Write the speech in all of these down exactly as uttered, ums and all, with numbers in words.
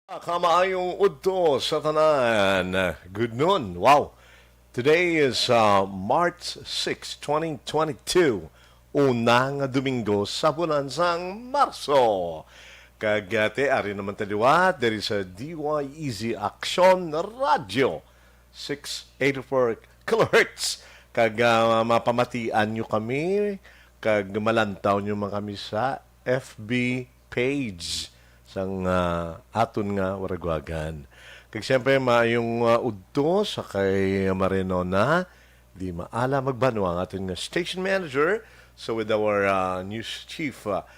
Kamaayong udto sa tanan. Good noon. Wow. Today is uh, March six, twenty twenty-two. Una nga Domingo sa bulan sang Marso. Kag uh, ti ari naman ta liwat diri sa D Y E Z Aksyon Radyo six eighty-four kilohertz. Kag uh, mapamatian nyo kami kag malantaw nyo man kami sa F B page sang ah, aton nga waragwagan. Kag siyempre, maayong ah, udto sa kay Marinona. Di maala magbanwa ang aton nga station manager. So with our ah, news chief, ah,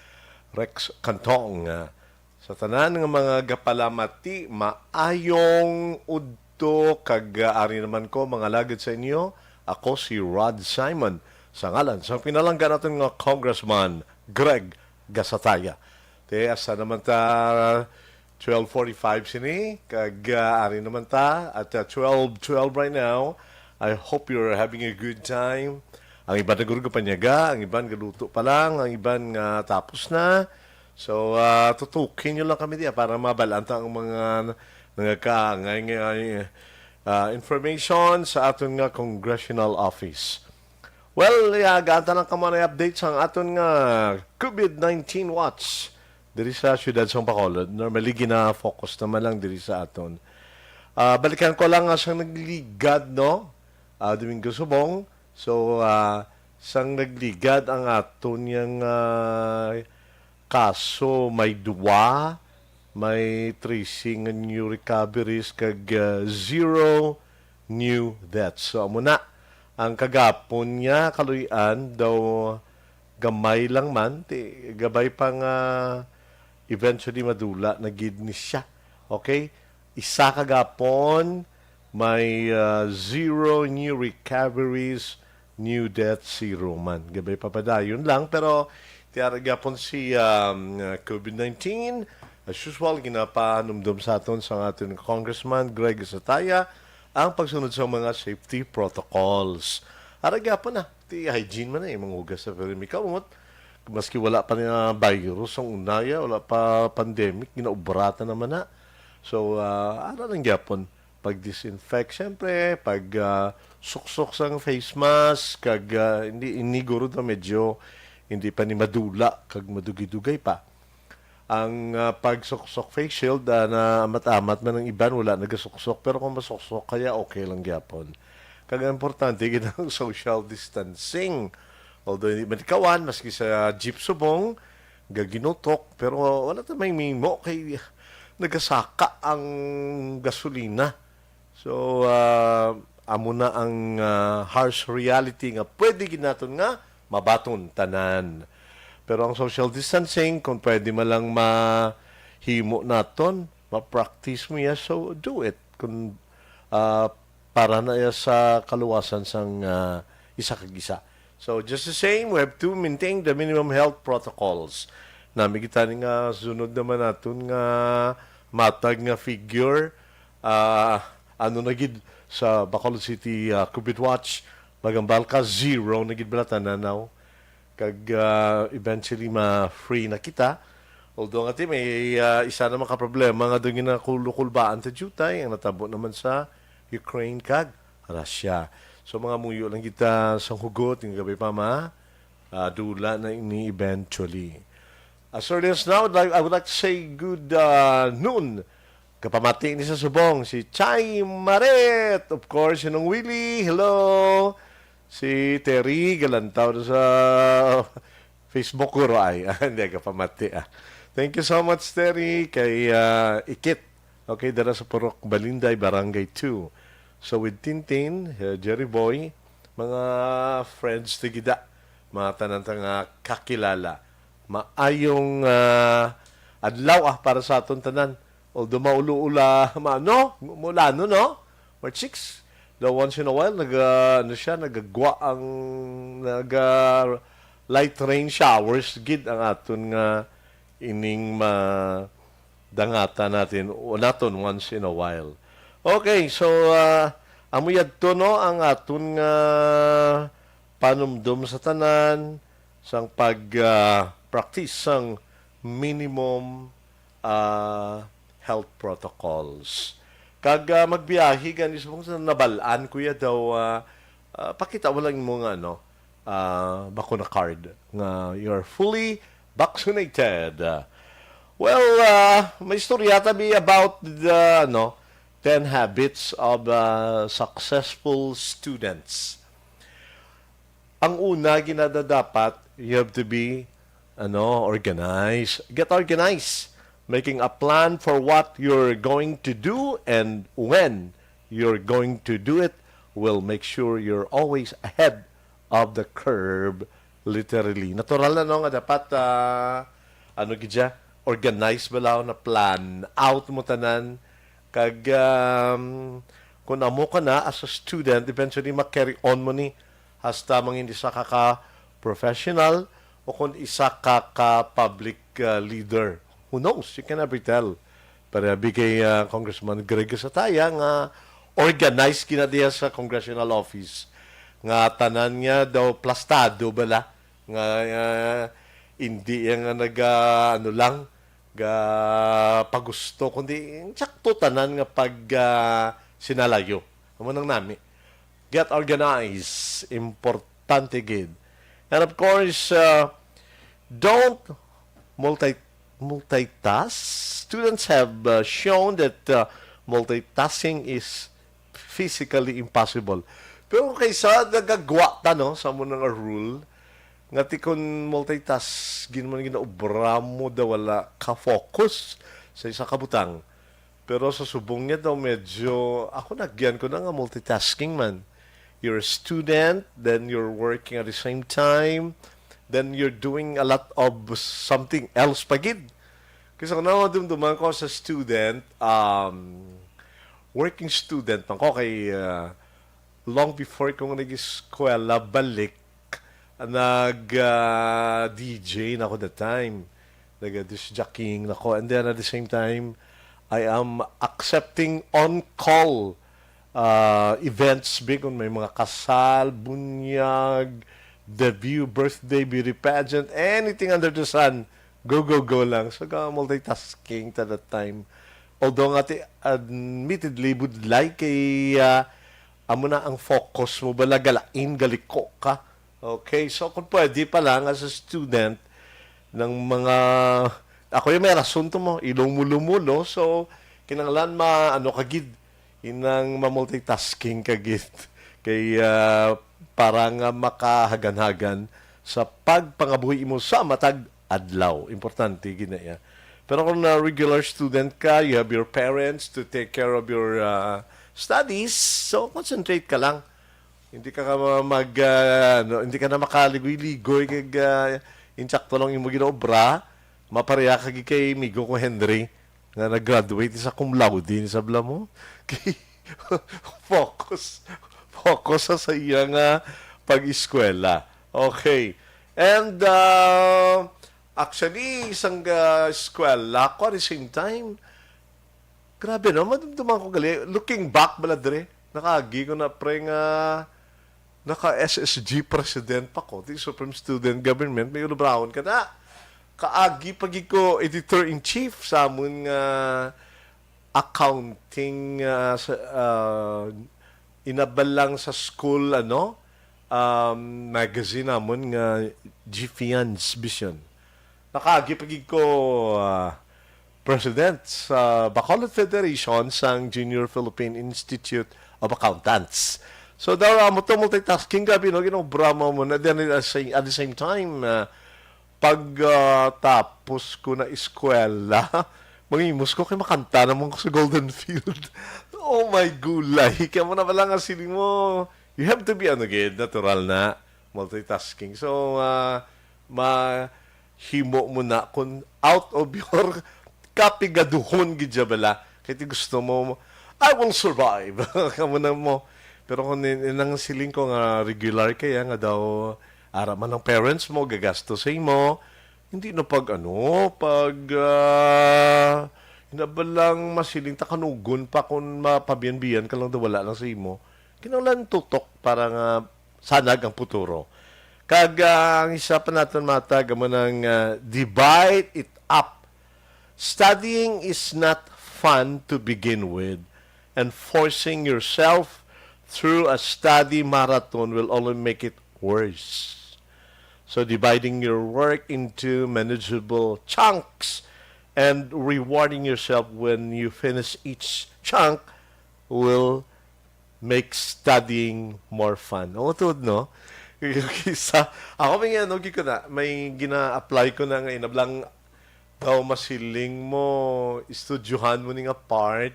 Rex Cantong, ah, sa tanan nga mga gapalamati, maayong udto kag ah, ari naman ko mga lagad sa inyo. Ako si Rod Simon sa ngalan sang pinalangga naton nga Congressman Greg Gasataya. Te, asa naman ta twelve forty-five sini, kag ah, ari naman ta at ah, twelve twelve right now. I hope you're having a good time. Ang iban nagurog panyaga, ang iban galuto pa lang, ang iban nga tapos na. So, ah, tutukin nyo lang kami diya para mabalaan ta ang mga nangakaangay nga ah, information sa aton nga congressional office. Well, yeah, gaan ta lang kamo na update sang aton nga covid nineteen watch diri sa siyudad sang Bacolod. Normally, gina-focus naman lang diri sa aton. Ah, balikan ko lang nga sang nagligad, no? Ah, Domingo Subong. So, ah, sang nagligad ang aton yang ah, kaso, may duwa, may tracing nga new recoveries, kag ah, zero new deaths. So, amo na ang kagapon niya, kaluy-an daw gamay lang man, ti, gabay pa nga eventually madula na gid ni siya. Okay? Isa kagapon, may ah, zero new recoveries, new death, zero man. Gabay papadayon lang, pero tiara gyapon si um, uh, covid nineteen. As usual, ginapanumdum sa aton sa aton Congressman Greg Sataya ang pagsunod sa mga safety protocols. Ara gyapon na, ti hygiene man eh, manghugas sa pero may kamot. Maski wala pa na virus ang unaya, wala pa pandemic, ginaubratan naman na. So, uh, ara lang gyapon pag-disinfect, syempre, pag ah, suksok sang face mask, kag ah, hindi, iniguro na medyo hindi pa ni madula, kag madugay-dugay pa. Ang ah, pagsuksok face shield, ah, na amat-amat man ang iban, wala nagasuksok, pero kung masuksok kaya, okay lang gyapon. Kag ang importante, gid ang social distancing. Although hindi man ikawan, maski sa jeep subong, gaginutok, pero wala ta may mimo kay nagasaka ang gasolina. So, ah, amo na ang ah, harsh reality nga pwede gid naton nga mabaton tanan. Pero ang social distancing, kung pwede man lang mahimo naton, ma-practice mo ya, so do it. Kung ah, para na ya sa kaluwasan sang ah, isa kag isa. So, just the same, we have to maintain the minimum health protocols. Nami kita ni nga sunod naman naton nga matag nga figure, ah, ano na gid sa Bacolod City ah, covid watch, magambal ka, zero na gid bala tanan now. Kag ah, eventually ma-free na kita. Although nga ti may ah, isa naman ka problema nga doon ginakulubaan ta diutay ang natabo naman sa Ukraine kag Russia. So, mga muyo lang kita sang hugot, yung gabay pa ma ah, dula na ini eventually. As early as now, I'd like, I would like to say good ah, noon. Kapamati ni sa subong, si Chai Maret. Of course, si Nong Willie. Hello. Si Terry, galantaw na sa Facebook ko, ay. Ah, hindi, kapamati, ah. Thank you so much, Terry. Kay ah, Ikit. Okay, dara sa Purok Balinday, Barangay two. So, with Tintin, uh, Jerry Boy, mga friends ti gida, mga tanan ta nga kakilala. Maayong ah, adlaw ah, para sa aton tanan. Although maulo-ula, ma, no? Mulano, no? March six. Daw once in a while, nag, ah, ano siya, nagagwa ang, nag, ah, light rain showers gid ang aton nga ining ma, dangatan natin o naton once in a while. Okay, so ah, amo yadto, no, ang aton nga panumdom sa tanan sang pag ah, practice sang minimum ah, health protocols. Kag, ah, magbiyahe gani sa mga nabal-an, kuya, daw, ah, ah, pakita mo lang mo nga, ano, ah, bakuna card nga you're fully vaccinated. Well, ah, may istorya tabi about the, ano, ten habits of, ah, successful students. Ang una, ginadadapat, you have to be, ano, organized. Get organized. Making a plan for what you're going to do and when you're going to do it will make sure you're always ahead of the curve, literally. Natural na, no, nga dapat, ah, ano gid siya, organized bala, na plan out mo tanan. Kag, um, kung amo ka na as a student, eventually ma-carry on mo ni hasta mangin isa ka ka professional o kung isa ka ka public, uh, leader. Who knows? You can never tell. Pero abi kay, uh, Congressman Greg Sataya nga organized kina diya sa congressional office nga tanan niya daw plastado bala nga, uh, hindi yan nga nag, uh, ano lang, ga pagusto, kundi sakto tanan nga pag, ah, sinalayo. Amo nang nami. Get organized, importante gid. And of course, uh, don't multi multitask. Students have, uh, shown that, uh, multitasking is physically impossible. Pero kaysa nagagwa ta, no, sa amo nga rule, nga ti kon multitasking man ginaobra mo, daw wala ka focus sa isa ka butang. Pero sa subong niya daw, medyo, ako, naagyan ko na nga multitasking man. You're a student, then you're working at the same time, then you're doing a lot of something else pa gid. Kasi kung namadumduman ko sa student, um, working student man ko kay, uh, long before ko nag-eskwela balik, nag, ah, D J na ako that time. Nag-disc jockeying na ako. And then at the same time, I am accepting on-call, ah, events, big, kung may mga kasal, bunyag, debut, birthday, beauty pageant, anything under the sun. Go, go, go lang. So, ka-multitasking ta that time. Although nga ti, admittedly, budlay kay, ah, amo na ang focus mo, bala galain, galiko ka. Okay, so kung pwede pa lang as a student, ng mga, ako yung may rason to mo, ilong mo lumulo, so kinahanglan ma, ano ka gid, inang ma-multitasking ka gid. Kay, ah, para nga makahagan-hagan sa pagpangabuhi mo sa matag adlaw. Importante gid na iya. Pero kung na regular student ka, you have your parents to take care of your, ah, studies, so concentrate ka lang. Hindi ka, ka ma-, mag, ah, ano, hindi ka na makaligoy-ligoy kag, ah, insakto lang imo ginaobra. Mapareha ka gid kay amigo ko Henry nga nag-graduate sa cum laude ni sabla mo. Kay focus, focus sa, sa iya nga pag-eskwela. Okay. And, ah, actually, isang, ah, eskwela ko at the same time, grabe, no? Madumduman ko gali. Looking back, bala, dre, nakaagi ko na, pre, nga naka-S S G president pa ko, the Supreme Student Government, may ulabrahon ka na. Kaagi pa gid ko editor-in-chief sa amon nga accounting, ah, sa, ah, inabalang sa school, ano, um, magazine namon nga G Fians Vision. Nakaagi pa gid ko, ah, president sa Bacolod Federation sang Junior Philippine Institute of Accountants. So, daw, ah, mo to multitasking, gabi, no? Ginobra mo mo na. Then, at the same, at the same time, ah, pag, ah, tapos ko na eskwela, mangimos ko kay makanta naman ko sa Golden Field. Oh my gulay! Kaya mo na pala nga siling mo, you have to be, ano gid, natural na multitasking. So, ah, ma-, himo mo na kung out of your kapigaduhon gid siya bala. Kay ti gusto mo, "I will survive." Kamo na mo. Pero kung in-, inang siling ko nga regular kaya nga daw, ara man ang parents mo, gagasto sa imo, hindi na pag ano, pag, ah, hinabalang masiling ta kanugon pa kung mapabiyan-biyan ka lang daw wala lang sa imo. Kinahanglan tutok para nga sanag ang puturo. Kag, ah, ang isa pa naton matag, amo nang, ah, divide it up. Studying is not fun to begin with, and forcing yourself through a study marathon will only make it worse. So, dividing your work into manageable chunks and rewarding yourself when you finish each chunk will make studying more fun. Oo, tuod, no? Kisa, ako may ano, gi ko na, may gina-apply ko na nga inablang daw masiling mo, estudyohan mo ni nga part.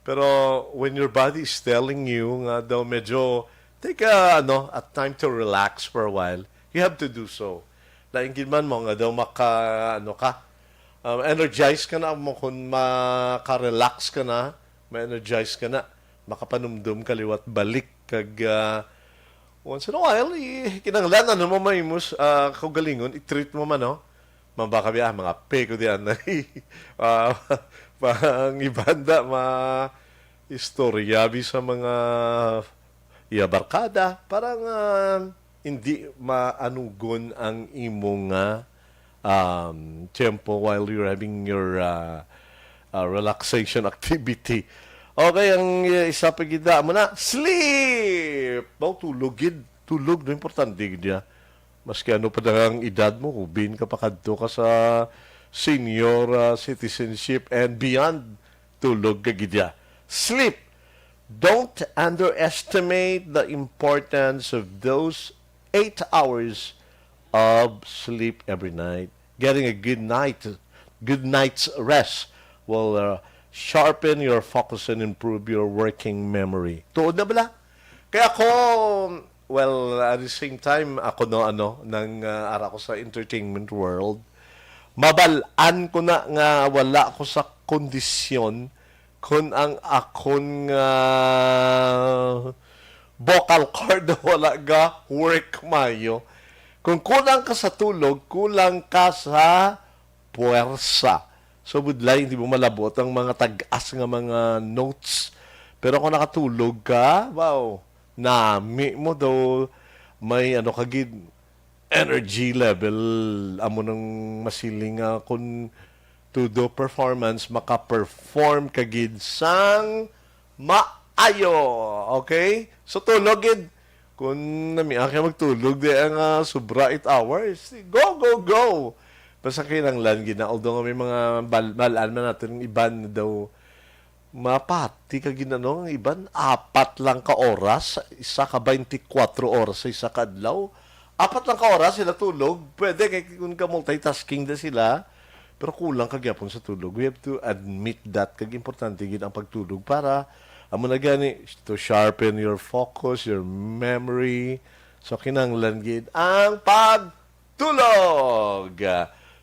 Pero when your body is telling you nga daw medyo take a, ano, a time to relax for a while, you have to do so. Lain gid man mo nga daw maka, ano ka, um, energize ka na mo kung maka-relax ka na, ma-energize ka na, makapanumdum ka liwat balik kag, ah, once in a while, i-, kinahanglan ano mo mahimos, ah, kaugalingon, i-treat mo man, no? Mabaka biya, mga peko di anay. Ah, pang ibanda, ma istorya bi sa mga iya barkada para nga hindi maanugon ang imo nga, um, tempo while you're having your, uh, uh, relaxation activity. Okay, ang, uh, isa pa gid amo na, sleep! Daw tulog gid. Tulog, no, importante gid ya. Maski ano pa na ang edad mo, ubin ka pa kadto ka sa senior, uh, citizenship and beyond, tulog ka gid ya. Sleep. Don't underestimate the importance of those eight hours of sleep every night. Getting a good night, good night's rest will, uh, sharpen your focus and improve your working memory. Tuod na bala? Kaya ako, well, at the same time, ako no, ano, nang, uh, ara ko sa entertainment world, mabal-an ko na nga wala ko sa kondisyon kun ang akon nga vocal cord wala ga work mayo. Kung kulang ka sa tulog, kulang ka sa puwersa. So, budlay, hindi mo malabot ang mga tag-as nga mga notes. Pero kung nakatulog ka, wow, nami mo daw may ano ka gid, energy level. Amo nang masiling nga kung todo performance, maka-perform ka gid sang maayo. Okay? So, tulog gid. Kung nami kay magtulog, di ang, ah, sobra eight hours. Go, go, go! Basta kinahanglan gid na, although nga may mga bal-, balaan man natin, ang iban daw, mapati ka gid, ano, ang iban, apat lang ka oras, isa ka twenty-four oras sa isa ka adlaw. Apat lang ka oras sila tulog. Pwede kay kung ka multitasking na sila, pero kulang ka gyapon sa tulog. We have to admit that. Kag importante gid ang pagtulog para amo na gani to sharpen your focus, your memory. So kinahanglan gid ang pag tulog.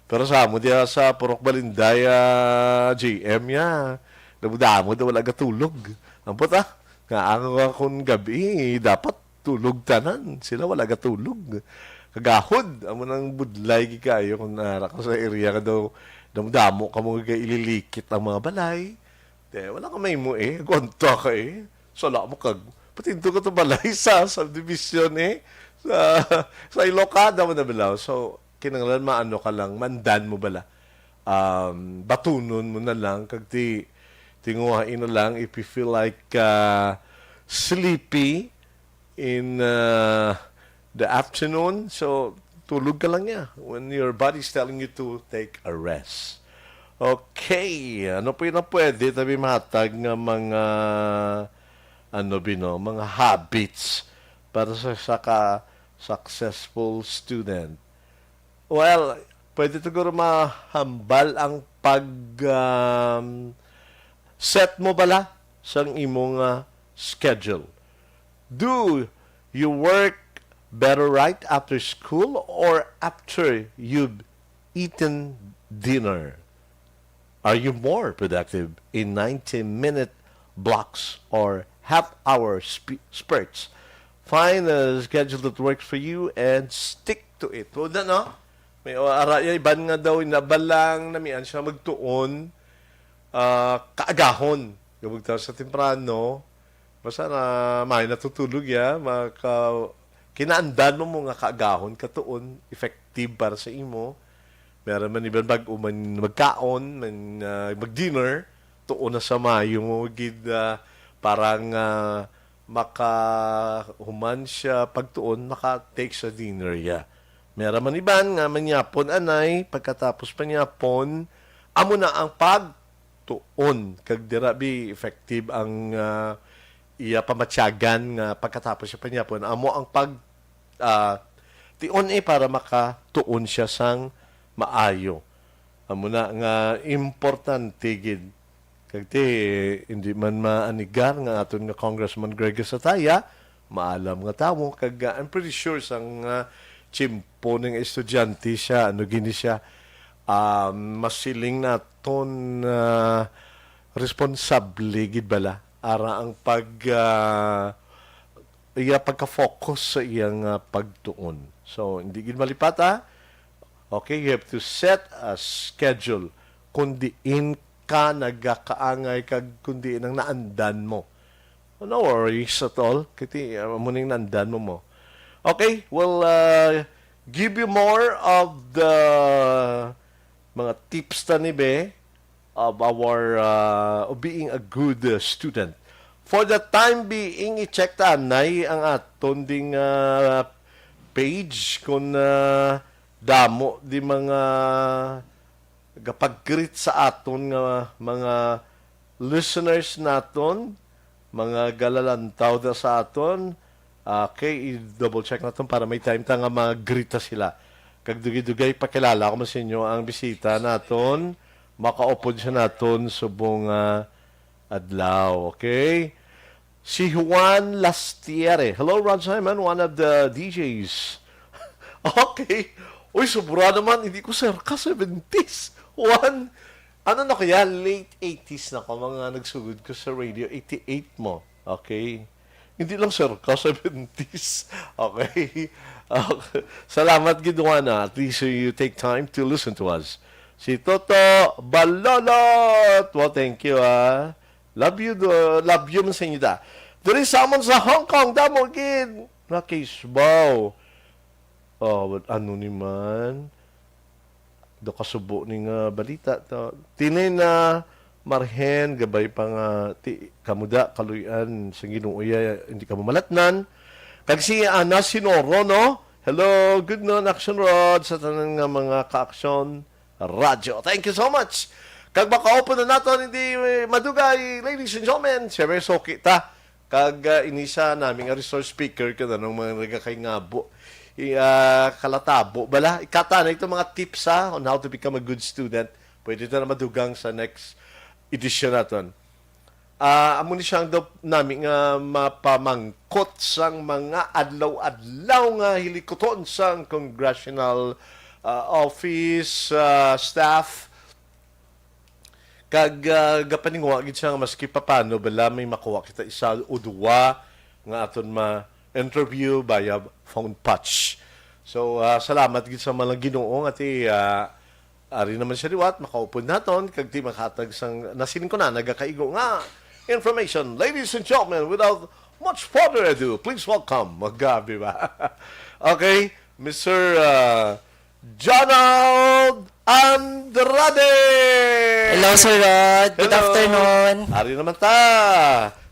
Pero sa amo diya sa Purok Balinday, ah, J M ya, damo-damo daw wala gatulog. Ampot, ah, nga ang, ah, kun gabi, dapat tulog tanan. Sila wala gatulog. Kagahod, amo nang budlay gid kaayo kung ara ka sa area ka daw, damo-damo ka mo ga ililikit ang mga balay. Te, wala ka mahimo, eh. Agwanta ka, eh. Sala mo kag, patinto ka to balay sa subdivision, eh. Sa, sa Ilocada mo na bilaw. So, kinahanglan maano ka lang, mandan mo bala. Um, batunon mo na lang, kag ti-, tinguhai na lang if you feel like, uh, sleepy in, uh, the afternoon. So, tulog ka lang niya when your body is telling you to take a rest. Okay, ano pa yun ang pwede tabi matag nga mga, ano, bino, mga habits para sa, sa ka successful student? Well, pwede siguro mahambal ang pag, um, set mo bala sang imong, uh, schedule. Do you work better right after school or after you've eaten dinner? Are you more productive in ninety-minute blocks or half-hour sp-, spurts? Find a schedule that works for you and stick to it. Well, na, no? May, o, ara, ya, iban nga daw, inabalang, namian siya magtuon, ah, kaagahon. Gabugtaw sa temprano, basta na may natutulog ya, maka-, kinaandan mo mo nga kaagahon, katuon, effective para sa imo. Meron man iban bag-o man magkaon, man, ah, mag-dinner, tuon na sa maayo mo gid, ah, para nga makahuman siya pagtuon, maka-take sa dinner ya. May ra man iban nga manyapon anay, pagkatapos panyapon, amo na ang pagtuon. Kag dira bi effective ang, ah, iya pamatyagan nga pagkatapos siya panyapon, amo ang pag, ah, tion, eh, para makatuon siya sang maayo. Amo na nga importante gid. Kag ti, hindi man maanigar nga aton nga Congressman Greg Gasataya, maalam nga tawo, kag, ah, I'm pretty sure sang, ah, tiyempo ning estudyante siya, ano gini siya, ah, masiling naton, ah, responsable gid bala ara ang pag, ah, iya pagka-focus sa iyang, ah, pagtuon. So, hindi gid malipata. Okay, you have to set a schedule kung diin ka nagakaangay kag kung diin ang naandan mo. No worries at all. Kiti, uh, muning naandan mo mo. Okay, we'll, uh, give you more of the mga tips ta ni be of our, uh, of being a good, uh, student. For the time being, i-check ta anay ang aton ding, uh, page kung, uh, damo di mga gapag-greet sa aton nga mga listeners naton, mga galalantaw da sa aton. Okay, i-double check naton para may time ta nga mag-greet ta sila. Kag dugay-dugay pakilala ko man sa inyo ang bisita naton. Makaupod siya naton subong, ah, adlaw. Okay? Si Juan Lastiere. Hello, Rod Simon, one of the D Js. Okay. Uy, sobra naman. Hindi ko sir ka seventies. Juan, ano na kaya? Late eighties na ko, mga nagsugod ko sa radio. Eighty-eight mo. Okay. Hindi lang sir ka seventies. Okay. Okay. Salamat gid, Juan, ah. At least you take time to listen to us. Si Toto Balolot. Well, thank you, ah. Love you, do, love you man sa inyo da. Diri sa amon sa Hong Kong, damo gid. Nakisbaw. Oh, but ano ni man? Do kasubo ni nga balita to. Tinay na Marhen, gabay pa nga ti, kamuda, kaluy-an sa Ginoo ya, hindi ka mamalatnan. Kag si Ana Sinoro, no? Hello, good noon, Action Rod, sa tanan nga mga ka-aksyon. Radyo. Thank you so much. Kag makaupod na naton, hindi madugay, ladies and gentlemen, siyempre, suki ta. Kag, ah, inisa nami nga resource speaker, kung anong mga nagakay ngabo. I, ah, kalatabo. Bala, ikata na itong mga tips, ha, on how to become a good student. Pwede ito na madugang sa next edition naton. Ah, amo ni siyang daw nami nga mapamangkot sang mga adlaw-adlaw nga hilikuton sang congressional, ah, office, ah, staff. Kag, ah, gapaningwa gid siya nga maski papano bala may makuha kita isa o duwa nga aton ma-interview via phone patch. So, ah, salamat gid sa mga Ginoo nga ti, ah, Ari naman siya liwat, makaupod naton, kag ti makahatag sang, nasiling ko na, nagakaigo nga information. Ladies and gentlemen, without much further ado, please welcome, magabi ba? Okay, Mister, uh, Jonald Andrade! Hello, Sir Rod. Good Hello. afternoon. Ari naman ta.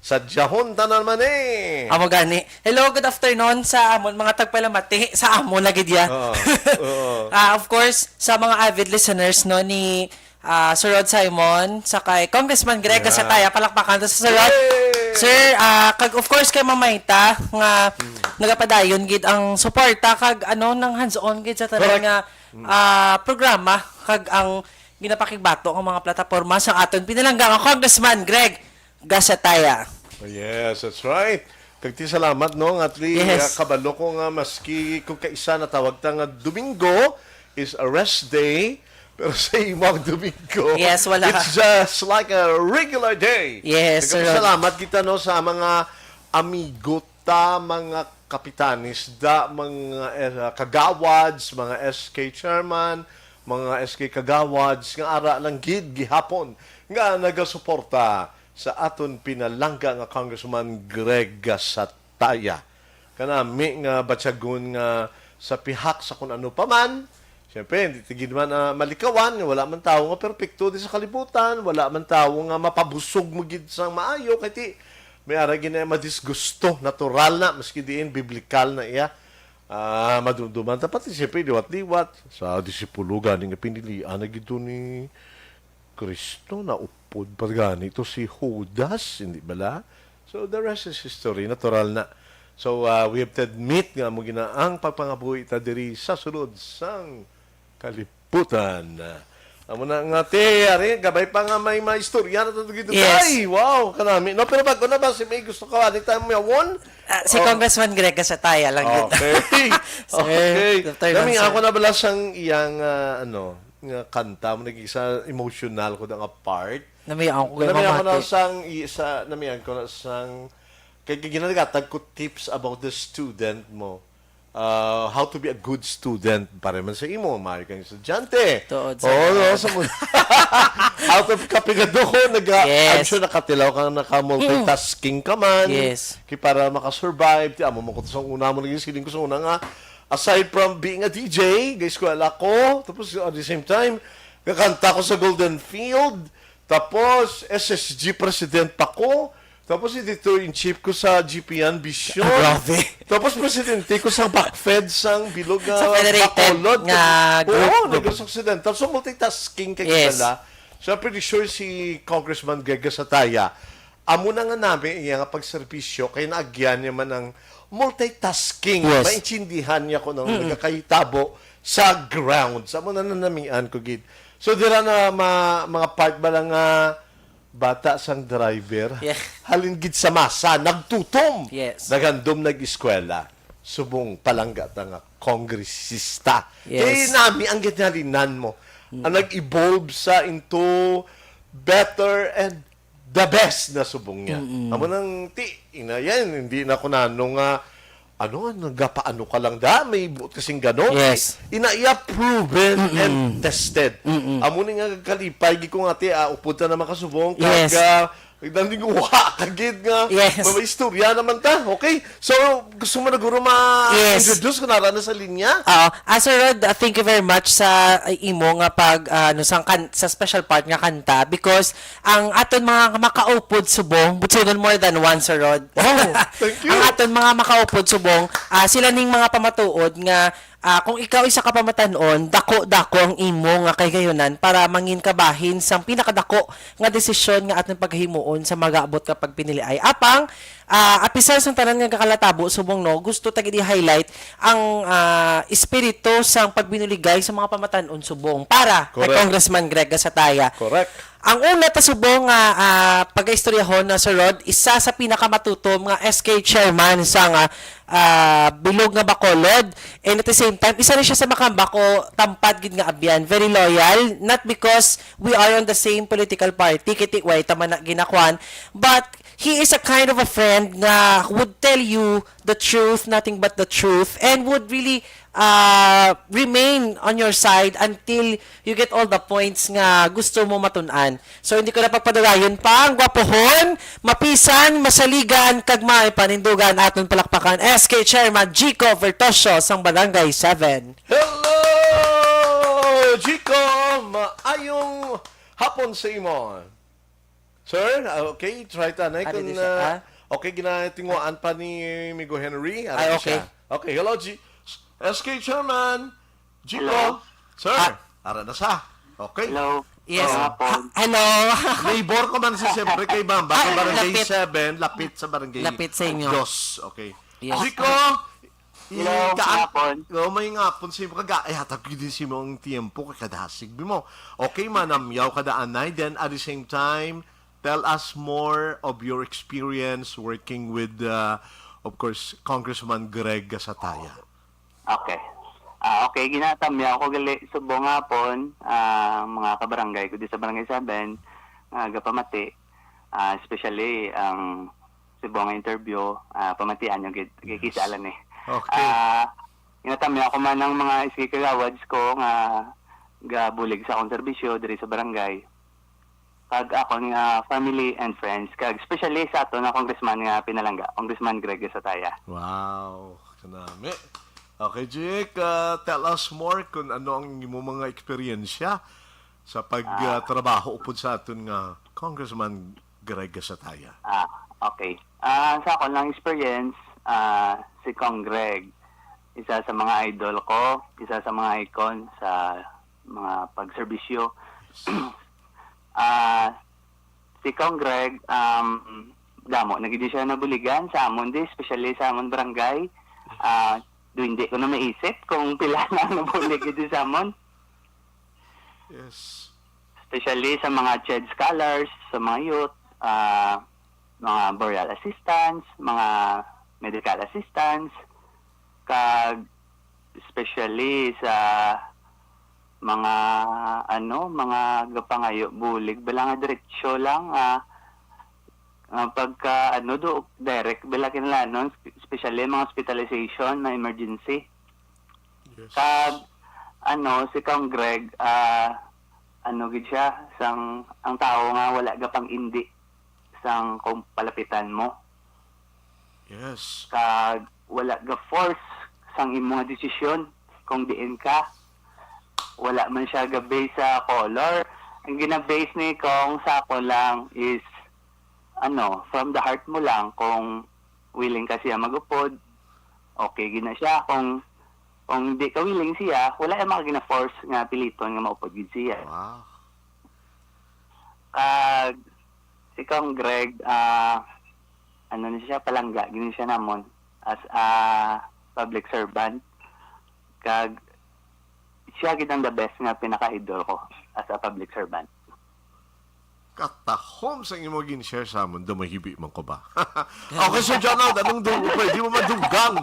Sa Jahon ta naman eh. Amo gani. Hello, good afternoon sa amon mga tagpalamati, sa amon lagi diya. Oo, oo. Ah, of course, sa mga avid listeners, no, ni, ah, Sir Rod Simon, sa kay Congressman Greg Yeah. Gasataya, palakpakan to sa Sir Rod. Yay! Sir, ah, kag of course kay Mamayta nga Hmm. nagapadayon gid ang suporta kag ano nang hands-on gid sa tanan Correct. nga, Hmm. ah, programa kag ang ginapakigbato nga mga plataporma sa aton pinalangga nga Congressman Greg Gasataya. Oh, yes, that's right. Kag ti salamat, no, nga at least, Yes. uh, kabalo ko nga maski kung kaisa natawag ta nga Domingo is a rest day, pero sa imo ang Domingo, Yes, wala. it's just like a regular day. Yes, Kag sir. salamat kita, no, sa mga amigo ta, mga kapitanes da, mga, eh, kagawads, mga S K chairman, mga S K kagawads, nga ara lang gid gihapon nga nagasuporta sa aton pinalangga nga Congressman Greg Gasataya. Kanami nga batyagon nga sa pihak sa kun ano pa man, Siyempre, hindi ti gid man, ah, malikawan nga wala man tawo nga perpekto di sa kalibutan, wala man tawo nga mapabusog mo gid sang maayo, kay ti may ara gid na madisgusto, natural na, maski diin biblikal na iya. Ah, madumduman ta pati, siyempre, liwat-liwat. Sa disipulo gani nga pinilian na gid to ni Kristo, naupod pa gani to si Judas, hindi bala? So, the rest is history, natural na. So, ah, we have to admit nga amo gina ang pagpangabuhi ta diri sa sulod sang kalibutan. Amo na nga, te, ari, gabay pa nga may maistorya na to dito. Yes. Ay, wow, kanami. No, pero bago na ba si may gusto ka, ano tayo, may awon? Ah, si Oh. Congressman Greg Gasataya lang yun. Okay. Sir, Okay. Doctor Nami, Gonzalo. Ako na bala sang iyang, ah, ano, nga kanta mo, naging sa emotional ko na nga part. Nami, ako kay Nami, ako na mamati. Sang, i-, sa, nami, ako na sang, kay, kay ginagatag ko tips about the student mo. Ah, how to be a good student. Para man sa imo, maayo kang estudyante. Tuod sa Oo, no, sa mo-, out of kapigado ko, nag-, Yes. I'm sure nakatilaw kang naka-multitasking ka man. Yes. Kay para makasurvive, ti amo man ko to sa una mo, naging siling ko sa una nga, aside from being a D J, ga-eskwela ko, tapos at the same time, kakanta ko sa Golden Field, tapos S S G president pa ko, tapos editor-in-chief ko sa G P N Vision. Ah, grabe. Tapos presidente ko sa Backfed sang bilog nga Sa federated Bacolod. Nga Oo, group, group. Negros Occidental. So, multitasking kay Yes. Kilala. So, I'm pretty sure si Congressman Greg Gasataya, amo na nga nami iya nga pagserbisyo, kay naagyan niya man ang multitasking. Yes. Maintindihan niya kung ano Mm-mm. nagakahitabo sa ground. Sa amo na nanamian ko gid. So, dira na ma-, mga part ba lang nga bata sang driver, Yeah. halin gid sa masa, nagtutom, Yes. naghandom, nag-eskwela, subong palangga ta nga kongresista. Yes. Kay nami ang ginhalinan mo, Mm. ang nag-evolve sa into better and the best na subong niya. Mm-mm. Amo nang ti, ina, yan, hindi na ko nano nga, ano, nagapaano ka lang da, may buot kasing ganon. Yes. Ina, iya proven Mm-mm. and tested. Mm-mm. Amo ni nga kalipay, gi ko nga ti, ah, upod ta na makasubong, Yes. kag, ah, nandinguha ka gid nga, Yes. may, may istorya naman ta, okay? So, gusto mo na guro Yes. ma-introduce kung nara na sa linya? Oo. Ah, Sir Rod, ah, thank you very much sa, ah, imo nga pag, ah, ano, sang kan-, sa special part nga kanta, because ang aton mga makaupod subong, butsugon more than one, Sir Rod. Oh, thank you. Ang aton mga makaupod subong, ah, sila ning mga pamatuod nga, ah, kung ikaw isa ka pamatan-on, dako-dako ang imo nga kahigayunan para mangin kabahin sang pinakadako nga desisyon nga aton paghimuon sa magaabot nga pagpiniliay. Apang, ah, apisar sang tanan nga kalatabo subong, no, gusto ta gid i-highlight ang, ah, espiritu sang pagbinuligay sa mga pamatan-on subong para kay Correct. Congressman Greg Gasataya. Correct. Ang una ta subong nga, ah, pagaistoryahon na, Sir Rod, isa sa pinakamatutom nga S K chairman sa nga, ah, bilog nga Bacolod. And at the same time, isa rin siya sa makambako tampad gid nga abyan. Very loyal, not because we are on the same political party, kiti way ta man na ginakuan, but he is a kind of a friend nga would tell you the truth, nothing but the truth, and would really, ah, remain on your side until you get all the points nga gusto mo matun-an. So, hindi ko na pagpadagayon pa ang gwapohon, mapisan, masaligan, kag may panindugan. Aton palakpakan, S K Chairman Jico Vertoso sang Barangay seven. Hello, Jico! Maayong hapon sa imo. Sir, ah, okay, try ta na. Ari Kung, di siya, ah, ah? Okay, ginatinguan pa ni Migo Henry. Ari Ay, di siya. Okay. Okay, hello, G-, S K Chairman. Jico. Hello. Sir, Ah. ara na sa. Okay. Hello. Yes. Hello, Paul. Ha-, hello. Neighbor ko man si siyempre kay Bamba, sa Ah, Barangay lapit. seven, lapit sa Barangay Lapit sa inyo. Dos. Okay. Yes. Jico, Hello, i-, kaan-, hapon. Oh, may ngapon sa imo kaga-, ay, hatag ko din sa imo ang tiyempo, kay kadasig mo. Okay, manamyaw ka da anay, then at the same time, tell us more of your experience working with, uh, of course, Congressman Greg Gasataya. Okay. Ah, okay, ginatamyaw ko gali subong hapon, ah, mga kabarangay ko di sa Barangay seven, ah, gapamati, ah, especially ang subong nga interview, ah, pamatian nyo gid, kay Yes. kita lang eh. Okay. Ah, ginatamyaw ko man ang mga S K kagawads ko nga gabulig sa akong serbisyo diri sa barangay. Kag akon nga family and friends, kag especially sa ato nga congressman nga pinalangga, Congressman Greg Gasataya. Wow, kanami. Okay, Jake, uh, tell us more kung ano ang imo mga eksperyensya sa pagtrabaho upod sa aton nga Congressman Greg Gasataya. Ah, okay. Ah, sa akon lang experience, ah, si Cong Greg, isa sa mga idol ko, isa sa mga icon sa mga pagserbisyo. Ah, si Cong Greg, um, damo na gid siya nabuligan sa amon di, especially sa amon barangay. Ah, do hindi ko na maisip kung pila na ang nabulig gid sa amon. Yes. Especially sa mga CHED scholars, sa mga youth, ah, mga burial assistants, mga medical assistants, kag especially sa mga, ano, mga gapangayo bulig, bala nga diretso lang, ah, ah, pagka, ano, do, direct, bala kinalanon, especially mga hospitalization, mga emergency. Yes. Kag, ano, si Kang Greg, ah, ano gid siya, sang, ang tao nga wala gapang-indi sang kung palapitan mo. Yes. Kag wala ga-force sang imo nga desisyon kung diin ka. Wala man siya ga-base sa color. Ang gina-base ni Kong sa ako lang is, ano, from the heart mo lang kung willing ka siya mag-upod, okay gid na siya. Kung, kung di ka willing siya, wala yung mga gina-force nga piliton nga maupod gid siya. Wow. Kag si Kong Greg, ah, ano ni siya, palangga gini siya namon as a public servant. Kag siya gid ang the best nga pinaka-idol ko as a public servant. Katahom sa imo gin-share sa amon, dumahibi man ko ba? Okay, Sir Jonald, anong du-, pwede mo madugang?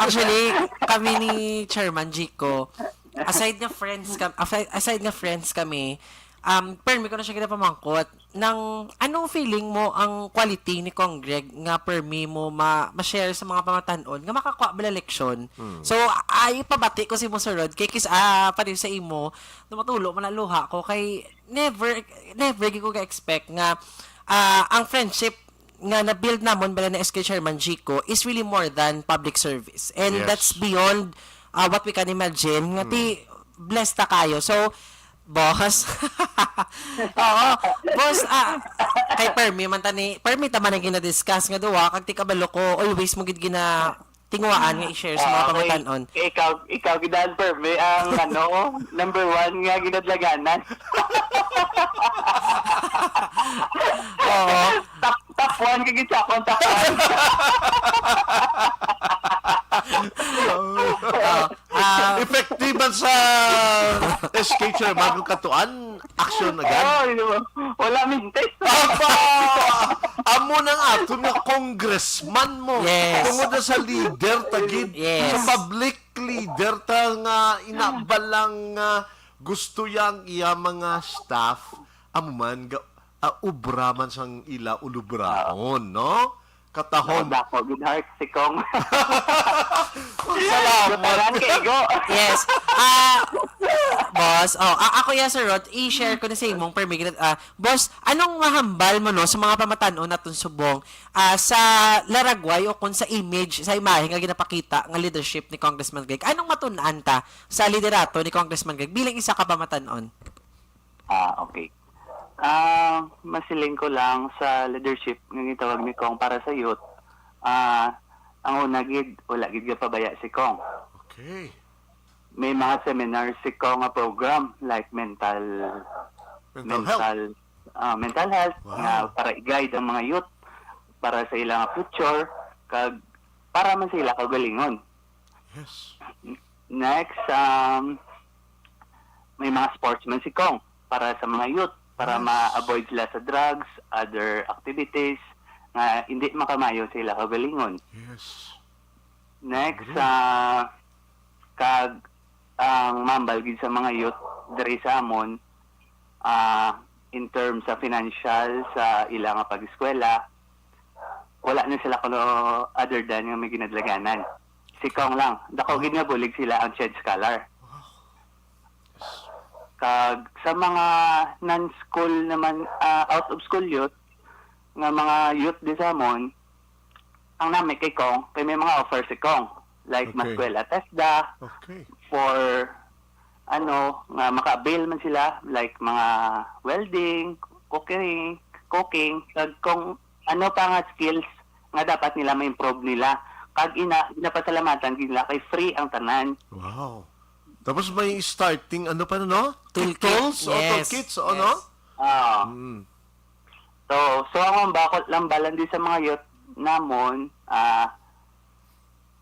Actually, kami ni Chairman Jico, aside nga friends kami, aside, aside nga friends kami, um, permi ko na siya ginapamangkot nang anong feeling mo ang quality ni Kong Greg nga permi mo ma, ma-share sa mga pamatan-on nga makakuha bala leksyon. So, ay pabati ko si mo, Sir Rod, kay kis ah, pati sa imo, namatulo man ang luha ko kay never, never gid ko ka-expect nga ah, ang friendship nga na-build namon bala ni S K Chairman Jico is really more than public service. And Yes. that's beyond ah, what we can imagine. Nga ti, blessed ta kayo. So, boss. Oo. Boss, ah, kay permi man ta ni, permi ta man ang gina-discuss nga duwa, kag ti kabalo ko, always mo gid gina tinguhaan nga i-share sa mga Ah, okay. pamatan-on. Ikaw, ikaw, gid ang permi ang, ano, number one nga ginadlaganan. Oo. Top, top one ka gid sa akon, top one. Ah, ah, Effective man sa S K Chairman kung katuan, action agad. Oh, yun mo. Wala mintis. Aba! Amo nang aton nga congressman mo. Yes. Tungod na sa leader, tagid. Yes. Sa public leader ta nga inabalang nga gusto yang iya mga staff. Amo man, ga, ah, obra man sang ila ulubraon, no? Katahom. Dako gid heart si Kong. Salamat. Tanan kay Igo. Yes. Ah, boss, oh, ah, ako ya, Sir Rod, i-share ko na sa imong permi-, ah, boss, anong mahambal mo, no, sa mga pamatan-on naton subong, ah, sa laragway o kung sa image, sa imahe nga ginapakita nga leadership ni Congressman Greg? Anong matun-an ta sa liderato ni Congressman Greg bilang isa ka pamatan-on? Ah, okay. Ah, masiling ko lang sa leadership nga gitawag ni Kong para sa youth. Ah, ang una gid, wala gid gapabaya si Kong. Okay. May mga seminar si Kong nga program like mental Mental health. mental ah, mental health Wow. nga para i-guide ang mga youth para sa ilang future kag para man sa ila kaugalingon. Yes. Next, um, may mga sports man si Kong para sa mga youth, para Yes. ma-avoid sila sa drugs, other activities nga hindi makamayo sa ila kaugalingon. Yes. Next, Agree. ah, kag ang mambal gid sa mga youth diri sa amon, ah, in terms sa financial sa ila nga pag-eskwela, wala na sila kuno other than nga may ginadlaganan. Si Kong lang. Dako gid nga bulig sila ang CHED scholar. Kag sa mga non-school naman, ah, out of school youth, nga mga youth di sa amon, ang nami kay Kong, kay may mga offer si Kong. like Okay. maskwela TESDA, Okay. for, ano, nga maka-avail man sila, like mga welding, cooking, cooking, kag kung ano pa nga skills nga dapat nila ma-improve nila. Kag ina, ginapasalamatan gid nila kay free ang tanan. Wow. Tapos may starting, ano pa, no? Toolkit, Tools o yes, toolkits, o, yes. no? Ah. Mm. So, so ang bakol lang balan di sa mga youth namon, ah,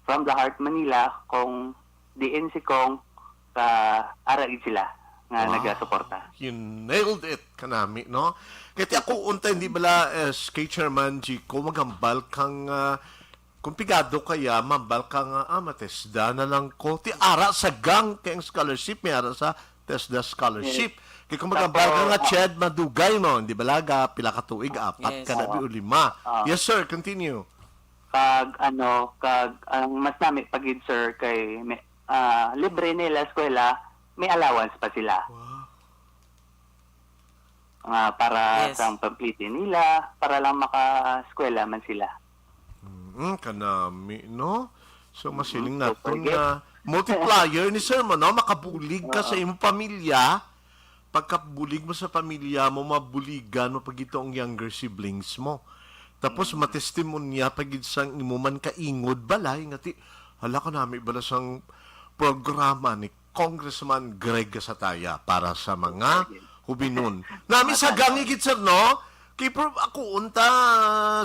from the heart Manila, kung diin si Kong, ka ara gid sila nga Wow. nagasuporta. You nailed it, kanami, no? Kaya ti ako unta, hindi bala, eh, S K Chairman Jico, maghambal kang, ah, kung pigado kaya, mambal ka nga, ah, ma-TESDA na lang ko. Ti ara sa gang, kay ang scholarship, may ara sa TESDA scholarship. Yes. Kay kung maghambal ka Tapos, nga, ah, Ched, madugay mo, hindi bala ga, pila ka tuig, apat Yes. ka na, Oo. o lima. Ah. Yes, sir, continue. Kag, ano, kag, ang mas nami pa gid, sir, kay may, ah, libre nila eskwela, may allowance pa sila. Wow. Nga para Yes. sa pampliti nila, para lang maka-eskwela man sila. Mm, kanami, no? So, Mm, masiling don't naton forget. nga multiplier ni sir mo, no? Makabulig ka sa Oo. imong pamilya. Pagkabulig mo sa pamilya mo, mabuligan mo pa gid to ang younger siblings mo. Tapos, Mm. matestimonya pa gid sang imo man kaingod balay nga ti, "Hala, kanami bala sang programa ni Congressman Greg Gasataya para sa mga hubinon." Nami sa Matanda. gangi gid, sir, no? Kay pro-, ako unta,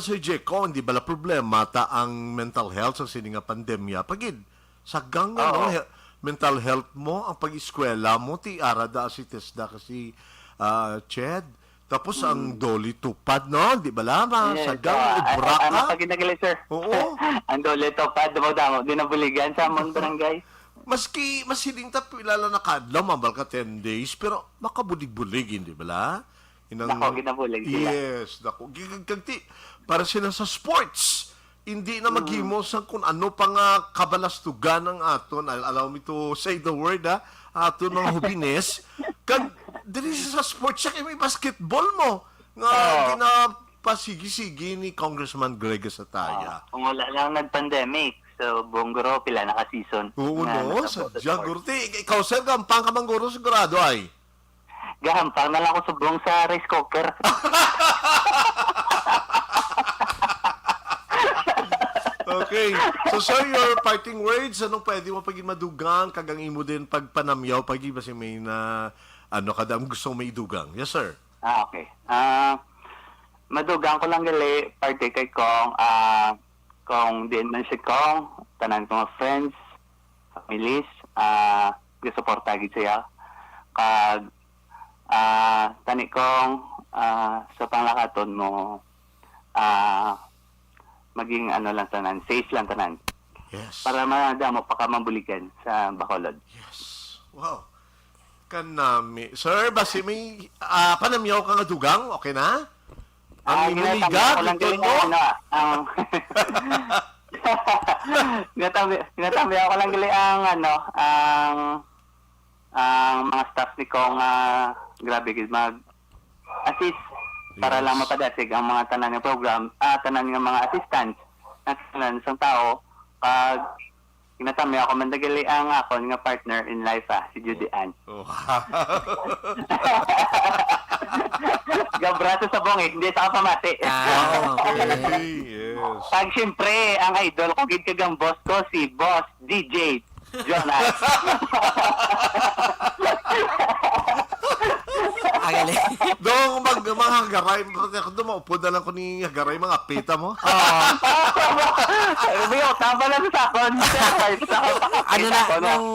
Sir Jeko, hindi bala problema ta ang mental health sa sini nga pandemya? Pagid, sa gang nga, no, Oo. he-, mental health mo, ang pag-eskwela mo, ti ara da si TESDA kasi, ah, Ched. Tapos ang Mm. DOLE TUPAD, no? Di bala, ma-, Yes, sa gang, ah, ah, ubra ah, ka? mapaginagali, sir. Oo. Ang DOLE TUPAD, damo-damo, ginabuligan sa among barangay. Maski, mas hiling ta pila lang na kadlaw, mambal ka ten days, pero makabulig-bulig, hindi bala? Inang Nako, ginabulig sila. Yes, nako. Gig-, kag ti, para sila sa sports, hindi na Mm. maghimo sang kung ano pa nga kabalastugan ang aton, al-, allow me to say the word, ha, aton mga hubines. Kag diri sa sports, siya kay may basketball mo, nga Oo. ginapasigi-sigi ni Congressman Greg Gasataya. Oo. Kung wala lang nag-pandemic, so, buong guro, pila na ka season Oo, nga no? nagtabo sa Sadya, sports. guro. Ti, ik-, ikaw, sir, gampang ka man, guro, sigurado ay. Gahampang na lang ako subong sa rice cooker. Okay. So, sir, your parting words, anong pwede mo pagin madugang, kag ang imo din pagpanamyaw, pagi ba si may na, ano, kada ang gusto mo idugang? Yes, sir. Ah, okay. Ah, madugang ko lang gali, parte kay Kong, ah, kung diin man si Kong, tanan ko nga friends, families, ah, gasuporta gid siya. Kag, ah, tani Kong, ah, sa panglakaton mo, ah, maging ano lang tanan, safe lang tanan. Yes. Para madamo pa ka mabuligan sa Bacolod. Yes. Wow. Kanami. Sir, basi may, ah, panamyaw ka nga dugang? Okay na? Ang Ah, imo ginatamyaw liga, ko lang ito, gali no? ang ano, ang ginatamyaw, ginatamyaw ko lang gali ang ano, ang, ang mga staff ni Kong, ah, grabe gid mag-assist para Yes. lang mapadasig ang mga tanan nga program, ah, tanan nga mga assistance na tanan sa tao, kag ginatamyaw ko man gali ang akon nga partner in life, ah, si Judy Ann. Wow. Gabrato sa bungit, hindi sa kapamati. Ah, okay. Okay, yes. Pag siyempre, ang idol ko, gid kag ang boss ko, si Boss D J Jonas. Ang galing. Dong, mag-, mga hagaray, ako, dumaupod na lang ko ni hagaray, mga pita mo. Oo. Sabi mo, tama lang sa akon. Ano na, Ako, no? nung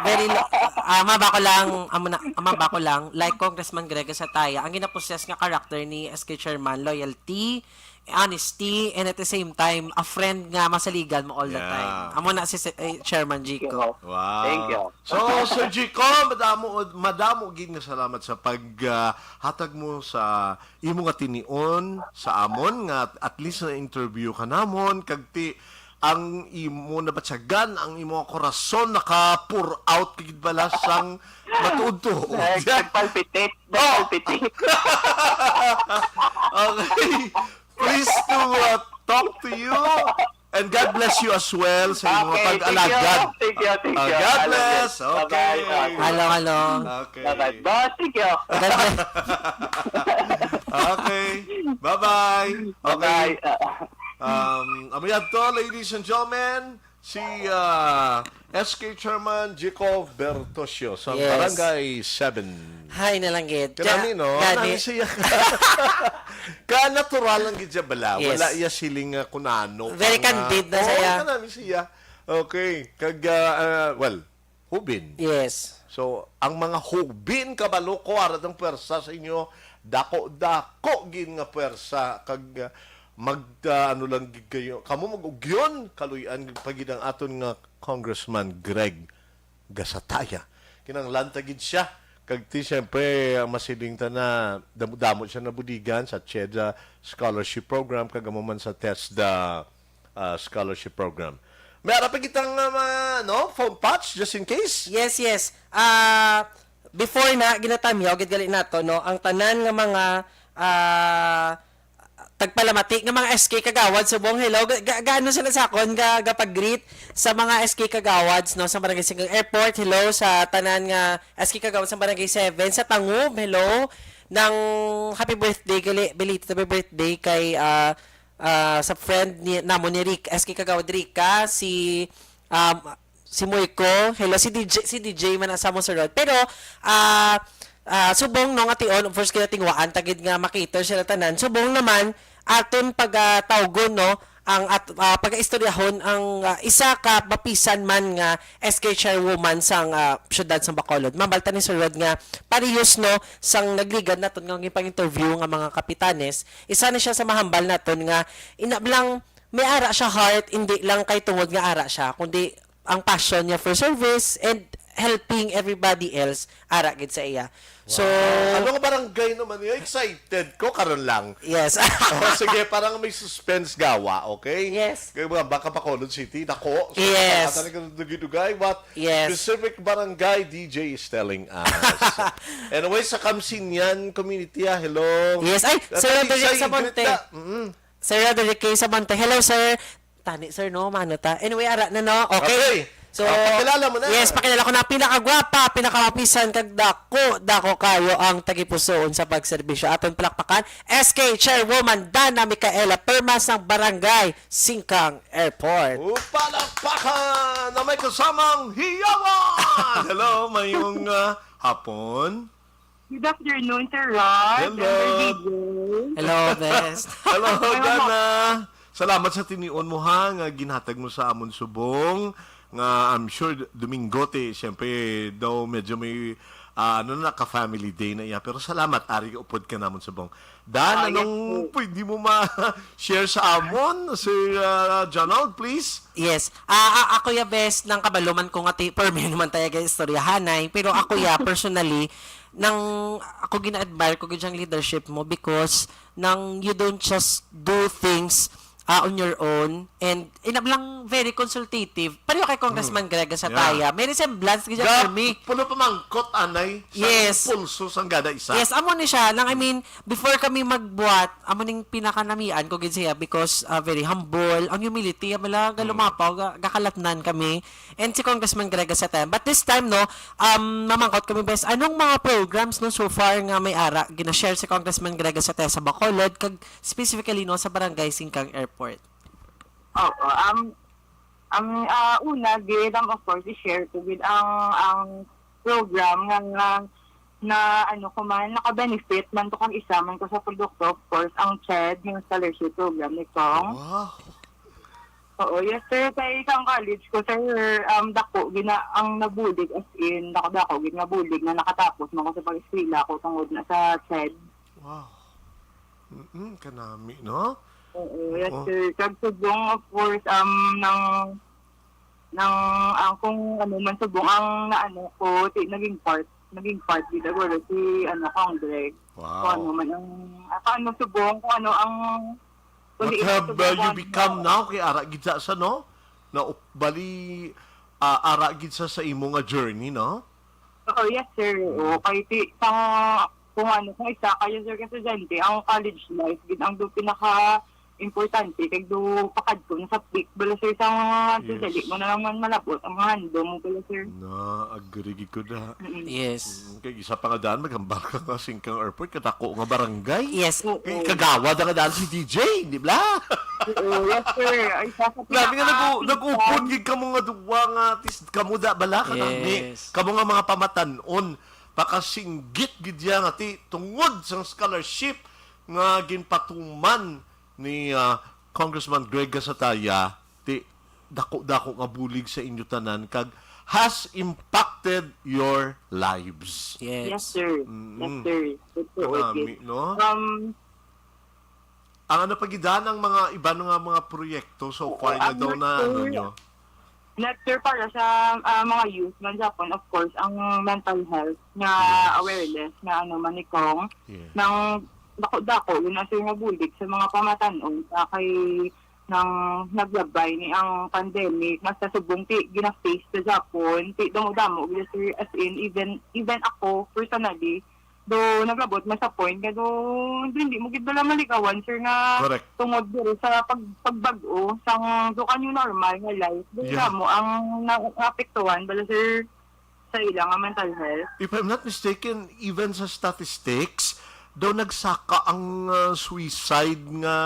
very lo-, ah, maba ko lang, amo na, maba ko lang, like Congressman Greg Sataya, ang ginapossess nga character ni S K Chairman, loyalty, honesty, and at the same time, a friend nga masaligan mo all the Yeah. time. Amo na si, eh, Chairman Jico. Wow. Thank you. So, Sir Jico, madamo, madamo gid nga salamat sa pag, ah, hatag mo sa imo nga tinion sa amon nga at least na-interview ka namon, kag ti ang imo nabatyagan, ang imo nga korason naka-pour out ka gid bala sang matuod-tuod. Nag-, nagpalpitate, Oh! nagpalpitate. Okay. Pleased to, uh, talk to you. And God bless you as well sa imong Okay, thank you. pag-alagad. Thank you, thank Ah, you. God Hello, bless. yes. Bye-bye. Okay. Ah, Hello, hello. Okay. Bye-bye. Boss, thank you. God bless. Okay. Bye-bye. Okay. Bye-bye. Ah. Um, amo yadto, ladies and gentlemen, si, ah, S K Chairman Jico Bertosio sa Yes. Barangay seven. Hay, nalanggit. Kanami, Ka-, no? gani. Kanami siya. Ka-natural lang gid siya bala. Yes. Wala iya siling nga kunano. Very Ang, ah, candid na oo, siya. kanami siya. Okay. Kag, ah, ah, well, hubin. Yes. So, ang mga hubin, kabalo ko, ara ang pwersa sa inyo, dako-dako gid nga pwersa, kag, ah, mag, ah, ano lang gid kayo, kamo mag-ugyon, kaluy-an pa gid ang aton nga Congressman Greg Gasataya. Kinahanglan ta gid siya. Kag ti, siyempre, ang masiling ta na, damo-damo siya nabuligan sa CHEDA Scholarship Program, kag amo man sa TESDA, ah, Scholarship Program. May ara pa kitang, ah, mga, no, phone patch, just in case. Yes, yes. Ah, before na, ginatamyaw, gid gali nato, no, ang tanan nga mga, ah, tagpalamati nga mga S K Kagawad subong, hello. Ga-, ga-, gaano sila sa akon ga, gapag-greet sa mga S K Kagawads, no, sa Barangay Singkang Airport? Hello sa tanan nga S K Kagawad sa Barangay seven, sa Tangub, hello. Nang happy birthday gali, belated happy birthday kay, ah, ah, sa friend ni, namo ni Rick, S K Kagawad Rica, si, um, si Moico, hello, si D J, si D J man ang sa mo, Sir Rod. Pero, ah, ah, subong, no, nga tion, of course, kinatingwaan ta gid nga makater sila tanan. Subong naman, aton pagatawgon, no, ang at, ah, pagaistoryahon ang, ah, isa ka mapisan man nga S K chairwoman sang, ah, siyudad sang Bacolod. Mambal ta ni Sir Rod nga parehas, no, sang nagligad naton nga gipang-interview nga mga kapitanes, isa na siya sa mahambal naton nga inablang may ara siya heart, hindi lang kay tungod nga ara siya, kundi ang passion niya for service and helping everybody else, ara gid sa iya. So, Wow. Ano nga barangay naman niya? Excited ko karon lang. Yes. Oh, sige, parang may suspense gawa, okay? Yes. Kaya mga baka Bacolod City, dako. So, Yes. Ata na ka dugay-dugay, what Yes. specific barangay D J is telling us? Anyway, sa Kamsinian community, ah, hello. Yes. Ay, At Sir least Roderick sa Samonte. Igrit na. Mm-mm. Sir Roderick K. Samonte. Hello, sir. Tani, sir, no? Mano ta? Anyway, ara na, no? Okay. Okay. So, Ah, pakilala mo na. Yes, pakilala ko na ang pinakagwapa, pinakamapisan, kag dako, dako kayo ang tagipusoon sa pagserbisyo. Aton palakpakan, S K Chairwoman Dana Micaela Perma sang Barangay Singkang Airport. O, palakpakan na may kasamang hiyawan! Hello, mayong, ah, hapon. Good afternoon, Sir Rod. Hello. Hello, best. Hello, Dana. Salamat sa tinion mo, ha, nga ginhatag mo sa amon subong, nga I'm sure Domingo te, siyempre, daw medyo may, ah, ano na, ka-family day na iya. Pero salamat, ari upod ka namon subong. Dan, Ah, yes, anong po. pwede mo ma-share sa amon, Sir, ah, Jonald, please? Yes. Ah, ah, ako ya, best, nang kabalo man ko nga ti-, permi naman tayo kay istoryahanay. Pero ako ya, personally, nang ako gina-admire ko gid ang leadership mo because nang you don't just do things, ah, on your own. And inablang very consultative. Pareho kay Congressman Greg sa Mm. Yeah. taya. May resemblance gid siya Ga-, for me. puno pa mangkot, anay, sa Yes. pulso sang gada isa. Yes, amo ni siya. Nang, I mean, before kami magbuhat, amo ning pinakanamian ko gid siya because, ah, very humble. Ang humility, abala, Mm. galumapaw, ga-, gakalatnan kami. And si Congressman Greg sa time. But this time, no, um, mamangkot kami, best, anong mga programs, no, so far nga may ara, gina-share si Congressman Greg sa time sa Bacolod, kag specifically, no, sa Barangay Singkang Airport? Oo, um, ang, ah, una, gid, um, of course, i-share ko gid ang, ang program nga, nga, na, ano ko man, naka-benefit man to kang isa man ko sa produkto, of course, ang ched, yung scholarship program ni Cong. Wow. Oo, yes, sir. Kay sa college ko, sir, um, dako, gina, ang nabulig, as in, dako-dako, gid nga bulig na nakatapos man ko sa pag-eskwela ko tungod na sa ched. Wow. Mm-mm, kanami, no? Oo, yes, Oo. sir. Kag subong, of course, um, nang, nang, ang kung ano man subong, ang naano ko, ti-, naging part, naging part, gid, siguro, si, ano, Kong Greg. Wow. Kung ano man ang, ah, kung ano subong, kung ano ang, kung What di have, subong, uh, you kung ano. become now? Kay ara gid sa, sa, no? Na, bali, ah, ara gid sa, sa imo nga journey, no? Oo, yes, sir. Oo, Mm. kay ti-, sa, kung ano, kung isa kayo, sir, ka estudyante, ang college life, gid ang do-, pinaka importante kay do pakadto na sa peak bala, sir, sa mga Yes. dali mo na lang man malabot ang mga handom mo bala, sir. Na, agree gid ko da. Mm-mm. Yes. Mm, kay isa pa nga daan, maghambal ka nga singkang airport, kadako nga barangay. Yes. Oo. Kay kagawad nga daan si D J, di ba? Oo, yes, sir. Ay, sa, sa Grabe nga, pinaka- nag-, nag-upod gid kamo nga duwa nga tis-, kamo da bala ka nami. Yes. Kamo nga mga pamatan-on, pakasinggit gid ya nga ti tungod sang scholarship nga ginpatuman ni, ah, Congressman Greg Gasataya, ti dako-dako nga bulig sa inyo tanan kag has impacted your lives. Yes. Yes, sir. Mm-mm. Yes, sir. Totoo, Kanami, yes. no? Um, Ang ano pa gid ang mga iba nga mga proyekto so Oo, far na ang daw na next ano year, nyo? Next year para sa, ah, mga youth man Japon, of course, ang mental health nga Yes. awareness nga ano, manikong Yes. nang dako-dako, yun ang sir nga bulig sa mga pamatan-on sa kay nang naglabay ni ang pandemic, mas sa subong ti gina-face sa Japon, ti damo-damo, gid, sir, as in, even, even ako, personally, do naglabot na sa point nga do hindi, hindi mo gid bala maligawan, sir, nga Correct. tungod diri sa pag-, pagbag-o sang do ka new normal nga life, do Yeah. mo ang na-, naapektuhan bala, sir, sa ila nga mental health. If I'm not mistaken, even sa statistics, daw nagsaka ang, uh, suicide nga,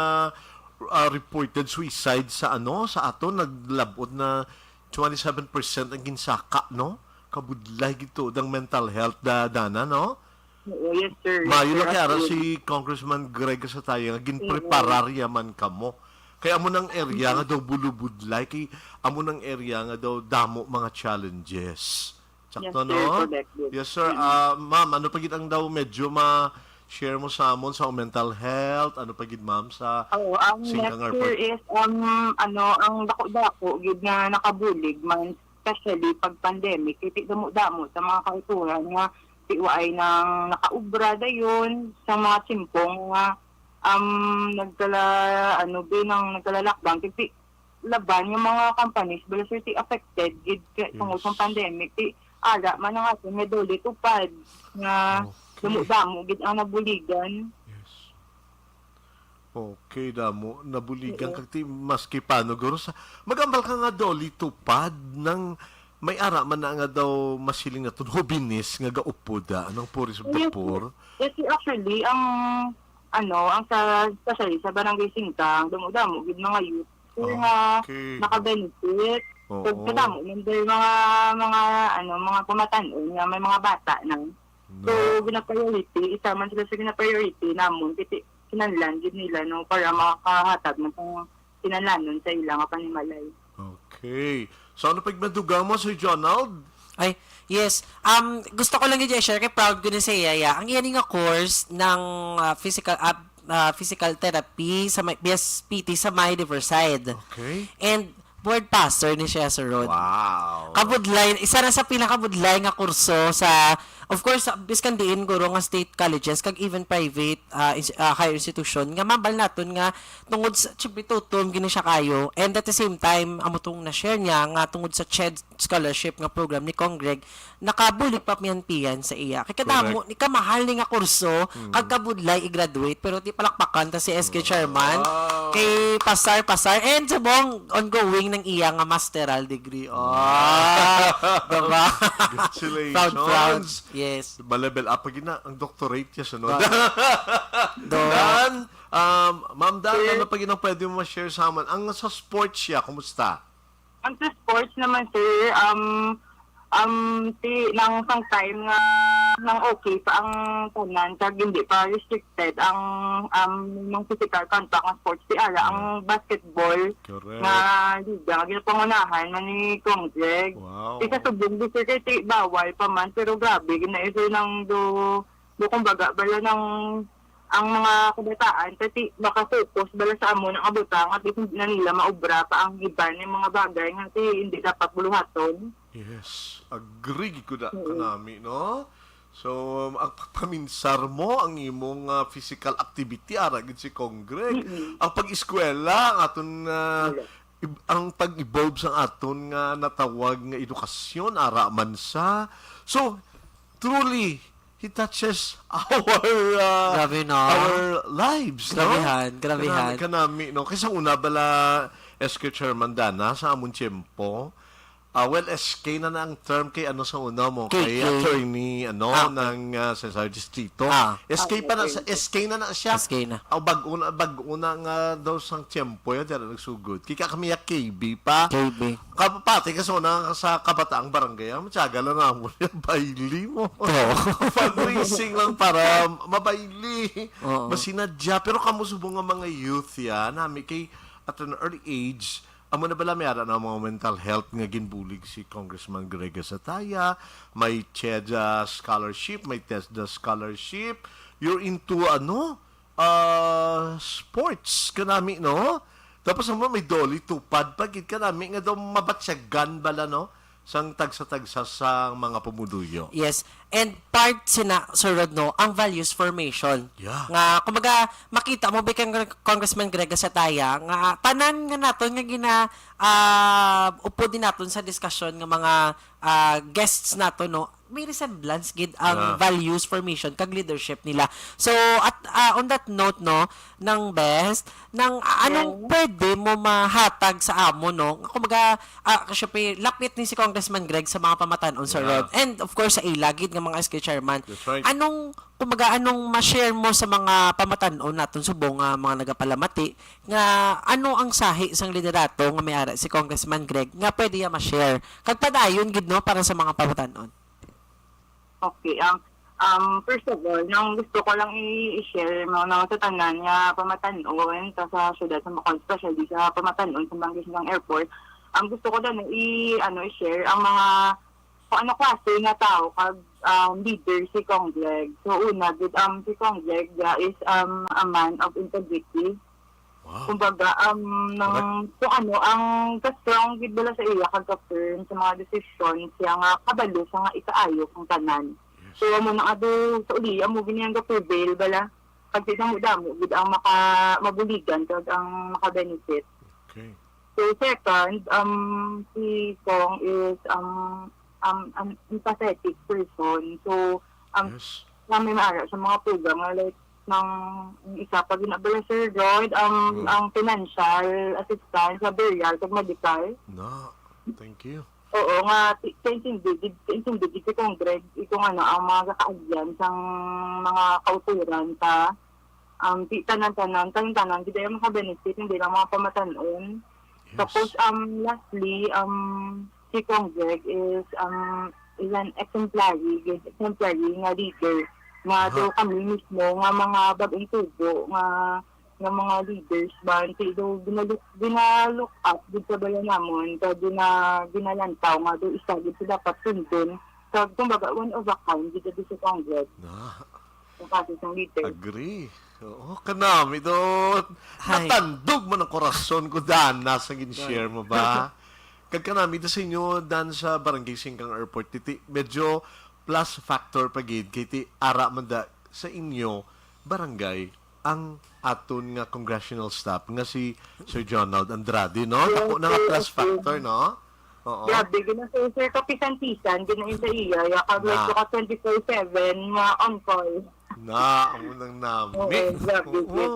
uh, reported suicide sa ano, sa aton naglabot na twenty-seven percent ang ginsaka, no? Kabudlay gid to, dang mental health da-, dana, no? Oo, yes, sir. Yes, Maayo sir, lang kay ara actually. si Congressman Greg Gasataya nga ginpreparar ya man kamo. Kay amo nang area nga daw bulubudlay, kay amo nang area nga daw damo mga challenges. Sakto, Yes, sir, no? correct, yes. Yes, sir. Mm. Ah, ma'am, ano pa gid ang daw medyo ma-share mo sa amon sa mental health? Ano pa gid, ma'am, sa Oo, ang Singkang next Airport? year is, um, ano, ang dako-dako gid nga nakabulig man, especially pag pandemic, kay ti damo-damo sa mga kauturan nga ti waay nang nakaubra dayon sa mga tiempong nga, um, nagkala, ano, bi, nang nagkala-lockdown, kay ti laban nga mga companies, bala, sir, ti affected gid ka-, tungod sa Yes. pandemic, ti ara man ang aton nga DOLE TUPAD nga Okay. damo-damo gid ang nabuligan. Yes. Okay, damo. Nabuligan Oo. kag ti maski paano, guro sa, mag-ambal ka nga DOLE TUPAD nang may ara man na nga daw masiling naton hobinis nga gaupod, ah, anong pores of the Yes, poor? yes, actually, ang, ano, ang sa, especially sa Barangay Singkang, damo-damo gid mga youth, sir, nga Okay. naka-benefit. Oo. Kag kadamo man, sir, mga, mga, ano, mga pamatan-on nga may mga bata na. So, No. gina-priority, isa man sila sa gina-priority namon, kasi kinahanglan gid nila, no, para makahatag man sa kinahanglanon sa ila nga panimalay. Okay. So, ano pag madugang mo, Sir Jonald? Ay, yes. Um, gusto ko lang gid i-share kay proud ko ni sa iya, ya. Ang iya ni nga course ng, ah, physical, ah, ah, physical therapy sa may, B S P T sa may Riverside. Okay. And board passer ni siya, Sir Rod. Wow. Kabudlay, isa na sa pinakabudlay nga kurso sa, of course, sa, biskan diin, guro, nga state colleges, kag even private, ah, ins-, ah, higher institution, nga mambal naton nga tungod sa, siyempre, tutom gini siya kayo, and at the same time, amo tong na-share niya nga tungod sa CHED scholarship nga program ni Cong Greg, nakabulig pa piyan-piyan sa iya. Kay kadamo Correct. ni kamahal ni nga kurso, Mm. kag kabudlay i-graduate, pero ti palakpakan ta si S K Chairman. Wow. Kay pasar, pasar, and subong ongoing ng iya nga masteral degree. Oh, Wow. diba? Congratulations. Proud, proud. Yes. Ma-level up pa gid na ang doctorate niya sunod. Ah. Doc. Dan, um, Ma'am Dan, Sir. ano pa gid ang pwede mo ma-share sa amin? Ang sa sports siya, kumusta? Ang sa sports naman, sir, um, um, ti-, nang sang time nga nang okay pa ang tanan, kag hindi pa restricted ang, um, mga physical contact nga sports, ti ara ang Yeah. basketball Correct. nga liga nga ginapangunahan man ni Cong Greg. Wow. Ti sa subong, di, sir, kay ti bawal pa man, pero grabe, gina-, sir, nang do, do, kumbaga, bala nang ang mga kabataan, kay ti makafocus bala sa amo nga butang, at least hindi na nila maubra pa ang iban nga mga bagay nga ti hindi dapat buluhaton. Yes, agree gid ko da Oo. kanami, no? So, um, ang pagpaminsar mo, ang imong, ah, physical activity, ara gid si Cong Greg. Mm-mm. Ang pag-eskwela, ang aton, ah, Wala. ib-, ang pag-evolve sa aton nga natawag nga edukasyon, ara man sa. So, truly, it touches our, uh, Grabe, no? our lives, no? Grabehan, grabehan. Kanami, kanami, no? Kaysa una bala, S K Chairman Dana, sa amon tiyempo, ah, well, S K na na ang term kay ano sa una mo, K K. Kay attorney, ano, Ah, okay. ng, ah, Cesar Distrito. Ah. S K pa na, sa S K na na siya. S K na. Aw, bag-o na, bag-o na nga daw sang tiyempo yan, dira nagsugod. Kika kami ya K B pa. K B. Kapapati ka sa una sa kabataang barangay, ang matyaga lang na mo, baili mo. Oo. Fundraising lang para mabaili. Oo. Masinadya. Pero kamo subong nga mga youth ya, nami kay at an early age, amo na bala may ara na mga mental health nga ginbulig si Congressman Greg Gatzatea, may CHEDA scholarship, may TESDA scholarship. You're into, ano, ah, sports kanami, no? Tapos amo may Dolly Tupad pa gid kanami nga daw mabatyagan bala, no? Sang tagsa-tagsa sa mga pumuluyo. Yes. And part sina, Sir Rod, no, ang values formation. Yeah. Nga, kumbaga, makita mo ba kang Congressman Greg Gatzatea nga tanan nga naton nga gina, ah, upod din naton sa diskusyon nga mga, ah, guests nato, no, may resemblance gid ang Yeah. values formation kag leadership nila. So, at, ah, on that note, no, ng best, nang, ah, anong Yeah. pwede mo mahatag sa amo, no? Kumbaga, ah, syempre, lapit ni si Congressman Greg sa mga pamatan-on sa Yeah. Rod. And, of course, sa ila gid nga mga S K chairman. That's right. Anong, kumbaga, anong ma-share mo sa mga pamatan-on naton subong nga mga nagapalamati nga ano ang sahi sang liderato nga may ara si Congressman Greg nga pwede ya ma-share? Kag padayon gid, no, para sa mga pamatan-on. Okay, um, um, first of all, nang gusto ko lang i-, i-share mo, no, sa tanan nga pamatan-on, sa, sa syudad sa Macon, especially sa pamatan-on sa Bangkis ng airport, ang gusto ko lang i-, ano, i-share ang mga kung ano klase nga tao kag, um, leader si Cong Greg. So, una, gid, um, si Cong Greg, uh, is, um, a man of integrity. Wow. Kumbaga, um, nang, Correct. kung ano, ang ka-strong gid bala sa iya kag ka-firm sa mga desisyon siya nga kabalo sa nga ikaayo sang tanan. Yes. So, amo na nga do, sa uli, amo gid niyang ga-prevail bala. Kag sa damo-damo gid ang maka-, mabuligan kag ang maka-benefit. Okay. So, second, um, si Cong is, um, um, an empathetic person. So, um, Yes. na may maara sa mga program nga, like, ng, ang isa pa ginabala, Sir Lloyd, um, Mm. ang financial assistance sa burial kag medical. Na, thank you. Oo, nga, ti-, kaintindi gid, kaintindi gid si Cong Greg, itong ano, ang mga kakaagyan sang mga kauturan sa, um, ti-, tanan-tanan, tanan-tanan, gid ay maka-benefit, hindi lang mga pamatan-on. Yes. Tapos, um, lastly, um, si Cong Greg is, um, is an exemplary, is exemplary nga leader nga Aha. to kami mismo nga mga bag-ong tubo nga, nga mga leaders ba, kay do ginalook, ginalook up gid sa bala namon, kag gina-, ginalantaw nga do isa gid sa dapat sundon. Kag kumbaga, one of a kind gid si Cong Greg. Na. Ang kaso sang leader. Agree. Oo, kanami do. Hay. Natandog man ang korason ko, Dana, sa gin-share mo ba? Kag kanami do sa inyo, Dan, sa Barangay Singkang Airport, titi, medyo plus factor pa gid, kay ti ara man da sa inyo barangay ang aton nga congressional staff nga si Sir Jonald Andrade, no? Yes, Dako na nga sir, plus yes, sir. factor, no? Oo. Grabe, gina, sir, sir, kapisan-pisan, gina, sa iya, ya, kag, like, Na. baka twenty-four seven nga on call. Na, amo nang nami. Oo, grabe, Oo. sir.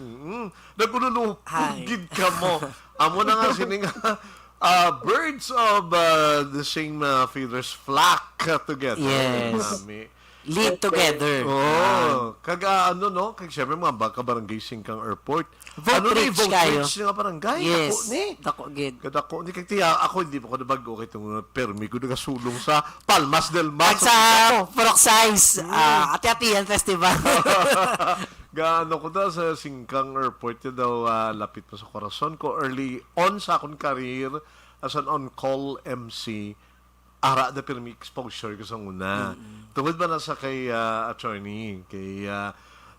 Mm-mm. Nagululupog Hi. gid ka mo. Amo na nga sini nga, ah, birds of, ah, the same, ah, feathers flock together. Yes. Nami. Lead Yes, sir. together. Oo. Ah. Kag, ah, ano, no? Kag, syempre, mga baka barangay Singkang Airport. Vote Ano ni, rich vote kayo. rich nga barangay? Yes. Dako ni. Dako gid. Kadako ni. Kag tiya, ako, hindi pa ko nabago kay itong permi ko nagasulong sa Palmas del Mar. At sa Purok Size, Mm. ah, Ati-Atihan Festival. Gaano ko daw sa Singkang Airport, yun daw, ah, lapit pa sa korason ko. Early on sa akong career as an on-call M C, ara na pirmi exposure ko sa una. Mm-mm. Tungod ba na sa kay, ah, attorney, kay, ah,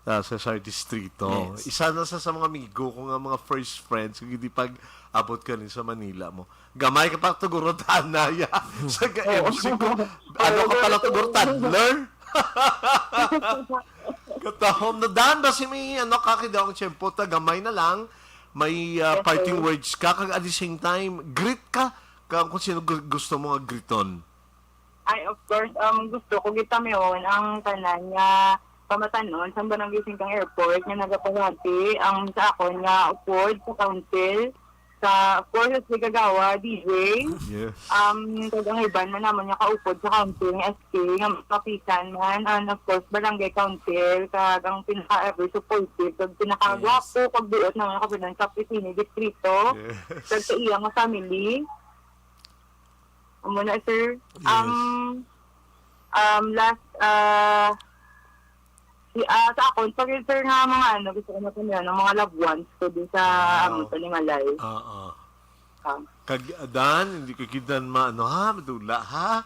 ah, Cesar Distrito. Yes. Isa na sa, sa mga amigo ko nga mga first friends, kung hindi pag abot ka rin sa Manila mo. Gamay ka pa tuguro tanaya sa ka-M C ko. Oo. Ano ka pala tuguro toddler? Katahom na, Dan, basi may ano ka, kay daw ang tiyempo, ta gamay na lang. May, ah, Yes, parting sir. words ka, kag at the same time, greet ka. Kag kung sino gu-, gusto mo nga greeton. Ay, of course, um, gusto ko gitamion ang tanan nga pamatanon sa Barangay Singkang Airport nga nagapahati ang sa akon nga upod sa council. Sa, of course, si Kagawa, D J. Yes. Um, kag ang iban na naman nga kaupod sa council nga S K, nga mapisan man. And of course, barangay council, kag ang pinaka-ever supportive, kag pinakagwapo, Yes. kag buot naman nga kapitan sa Pisini Distrito. Yes. Kag sa iya nga family. Amo na, sir. Yes. Um, um, last, ah, si, ah, sa akon, pag, sir, nga mga ano, gusto ko na kami, ano, mga loved ones ko din sa Wow. amo sa Limalay. Oo. Ah. Kag, ah, Dan, hindi ka gid, Dan, ma-, ano, ha, madula, ha?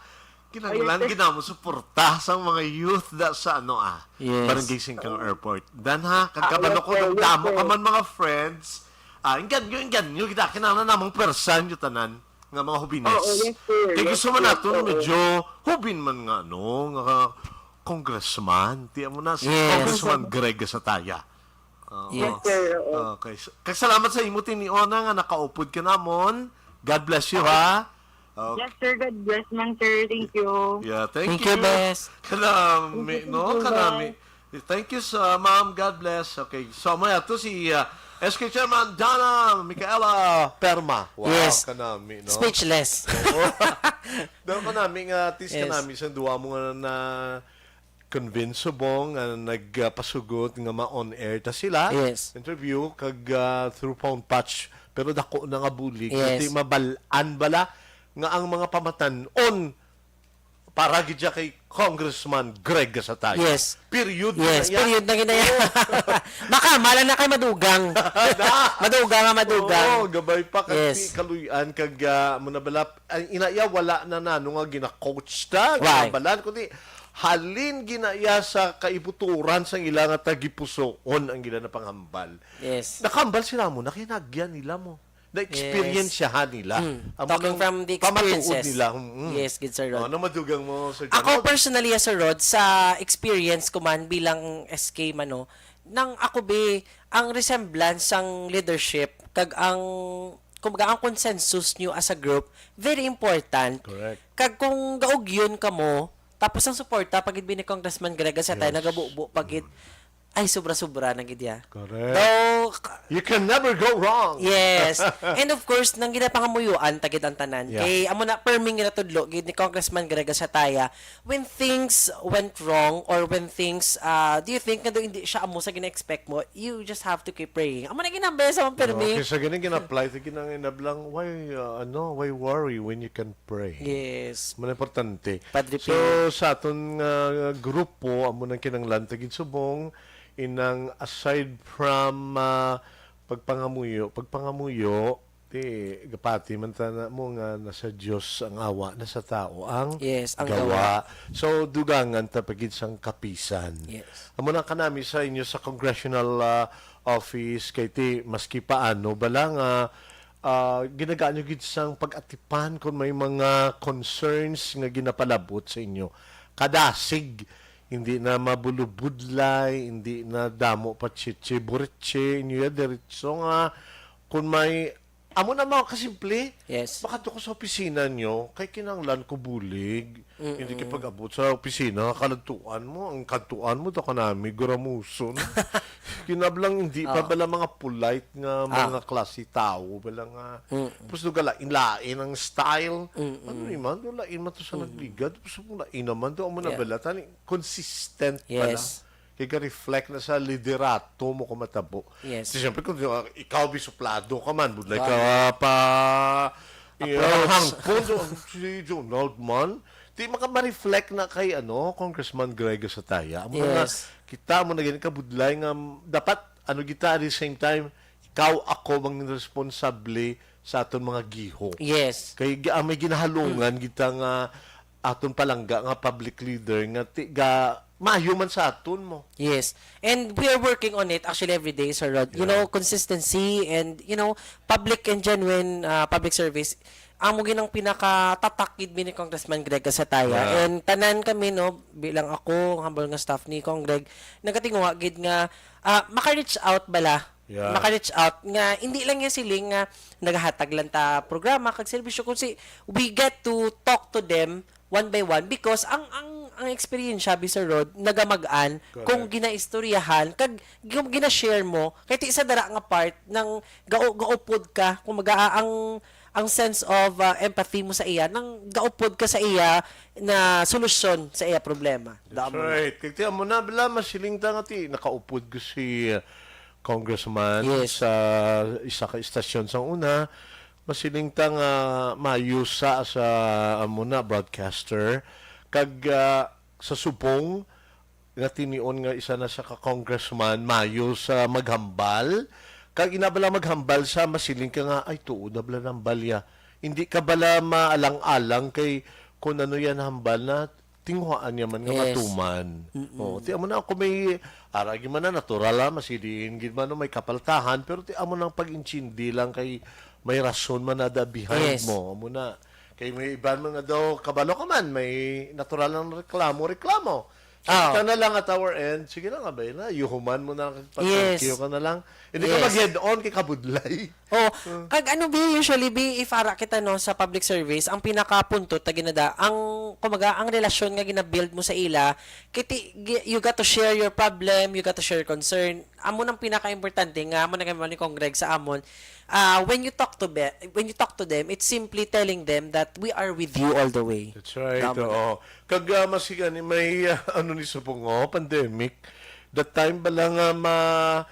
Kinahanglan Ayun, sir. gid namo suporta sa mga youth da sa, ano, ah, Yes. Barangay Singkang Airport. Dan, ha, kag Ah, kabalo yes, ko, sir. Yes, damo ka sir. man mga friends. Ah, inggan nyo, inggan nyo, kita, kinahanglan namang pwersa nyo tanan nga mga hubines. Oo, yes, sir. Kay Yes, gusto man yes, naton oo. medyo hubin man nga, ano, nga congressman. Ti amo na si Yes. Congressman Greg Gasataya. Oo. Yes, Yes. sir, oo. Okay. So, kag salamat sa imo, Tiniona, nga nakaupod ka namon. God bless you, ha? Okay. Yes, sir. God bless man, sir. Thank you. Yeah, thank Thank you, you. Bes. Kanami, Thank you, no? thank you, Kanami. Bes. Thank you sa ma'am. God bless. Okay. So, may ato si, uh, S K Chairman Donna Micaela Perma. Wow, Yes. kanami, no? Speechless. Oo. Daw kanami nga, at least Yes. kanami sa duwa mo nga na convince subong nga nagpasugot nga ma-on air ta sila. Yes. Interview kag, ah, through phone patch. Pero dako na nga bulig. Yes. Hindi mabal-an bala nga ang mga pamatan-on para gid siya kay Congressman Greg Gasataya. Yes. Period Yes, na iya. period na gid na iya. Oo. Baka, mala na kay madugang. Na. Madugang nga madugang. Oo, gabay pa kag Yes. di kaluy-an kag, ah, mo na bala, ang ina iya wala na nano nga gina-coach ta, Why? ginabalan, kundi halin gina iya sa kaibuturan sang ila nga tagipusoon ang ila na panghambal. Yes. Nakahambal sila mo, nakinagyan nila mo. Na-experience Yes. siya ha nila. Mm. Ang Talking mga from the pamatuod experiences. nila. Mm, mm. Yes, good, Sir Rod. Oh, ano madugang mo, Sir Ako Ronald? personally, ah, Sir Rod, sa experience ko man bilang S K man, no, nang ako bi, ang resemblance sang leadership, kag ang, kumbaga, ang consensus nyo as a group, very important. Correct. Kag kung gaugyon ka mo, tapos ang suporta, pag ni Congressman Greg, sa tayo, Yes. nagabubo, pag Mm. Ay, sobra-sobra na gid ya. Correct. Though, ka- You can never go wrong. Yes. And of course, nang ginapangamuyuan ta gid ang tanan. Yeah. Kay amo na perming ginatudlo gid ni Congressman Greg Gasataya, when things went wrong or when things, ah, do you think nga do hindi siya amo sa gina-expect mo, you just have to keep praying. Amo na ginambay sa mga No, permi. Kaysa ganing gina-apply, sige na nga inablang, why, uh, ano, why worry when you can pray? Yes. Amo na importante. Padre So, Pio. sa aton nga grupo, amo nang kinahanglan ta gid subong, inang aside from, ah, pagpangamuyo, pagpangamuyo, ti, gapati man ta na mo nga nasa Dios ang awa, nasa tao ang Yes, ang gawa. gawa. So, dugangan ta pa gid sang kapisan. Yes. Amo na kanami sa inyo sa congressional, ah, office, kay ti, maski paano, bala nga, ah, ginagaan nyo gid sang pag-atipan kung may mga concerns nga ginapalabot sa inyo. Kadasig, hindi na mabulubudlay, hindi na damo pa chiche-buritse, inyo ya diretso nga kung may, amo na mga kasimple, Yes. makadto ko sa opisina nyo, kay kinahanglan ko bulig, Mm-mm. hindi kay pag-abot sa opisina, kaladtuan mo, ang kadtuan mo, daw kanami, guramuson. Kinablang hindi pa Ah. bala mga polite nga Ah. mga klase tao, bala nga, Mm. tapos do galain-lain ang style. Mm-mm. Ano ni man, do lain man to sa Mm. nagligad, tapos mo lain naman, do amo na Yeah. bala, tani, consistent bala. Yes. Kay ga-reflect na sa liderato mo kung matabo. Yes. Di, siyempre, kung, ah, ikaw bisuplado ka man, budlay ka Right. pa, Approach. hangpon, so, si Donald man, di maka ma-reflect na kay, ano, Congressman Greg Gasataya. Amo na nga, Yes. kita mo na gani kabudlay nga, dapat, ano, kita at the same time, ikaw, ako, mang responsable sa aton mga giho. Yes. Kay, ah, may ginahalungan Mm. kita nga aton palangga nga public leader nga ti-, ga, maayo man sa aton mo. Yes. And we are working on it actually every day, Sir Rod. You Yeah. know, consistency and, you know, public and genuine, ah, public service. Amo gid ang pinakatatak gid mi ni Congressman Greg Gasataya. Yeah. And tanan kami, no, bilang ako, ang humble nga staff ni Cong Greg, nagatinguha gid nga, ah, maka-reach out bala. Yeah. Maka-reach out nga, hindi lang yung siling nga nagahatag lang ta programa kag serbisyo, kung si, we get to talk to them one by one, because ang ang ang eksperyensya, Sir Rod, nagamag-an kung Correct. ginaistoryahan kag gin- gina-share mo, kay ti sa dara nga part nang gao gaupod ka, kumbaga, ah, ang ang sense of, ah, empathy mo sa iya, nang gaupod ka sa iya na solusyon sa iya problema. That's Damo na. right. Kag ti amo na, bala, masiling ta nga ti nakaupod ko si, uh, Congressman Yes. sa isa ka istasyon sa una. Masiling ta nga maayo sa, sa amo na broadcaster. Kag, ah, sa subong nga tinion nga isa na siya ka congressman, maayo sa maghambal. Kag ina bala maghambal sa masiling ka nga, "Ay, tuod na bala nang balya." Hindi ka bala maalang-alang kay kung ano yan hambal na, tinguhaan niya man nga Yes. matuman. Mm-mm. Oo, ti amo na ako may, aragi man na natural, ah, masiling gid man, no, may kapaltahan, pero ti amo nang pag-intindi lang kay may rason man na da behind Yes. mo. Amo na. Kay may iban man nga daw, kabalo ka man, may natural lang reklamo, reklamo. So, Ah. kita na lang at our end, sige lang, abay na, yuhuman mo na lang, Yes. pag-thank you ka na lang. Hindi ka Yes. mag-head on kay kabudlay. Oh, Hmm. kag ano, Bi, usually, Bi, if ara kita, no, sa public service, ang pinakapunto ta ginada, ang, kumaga, ang relasyon nga ginabuild mo sa ila, kiti, gi- you got to share your problem, you got to share your concern. Amo nang pinakaimportante nga amo na kami ni Congreg sa amon. Ah, when you talk to be, when you talk to them, it's simply telling them that we are with you all the way. That's right, Tama na. oo. Kag, ah, mas gani may, ah, ano ni subong, oh, pandemic. That time ba lang nga ma-,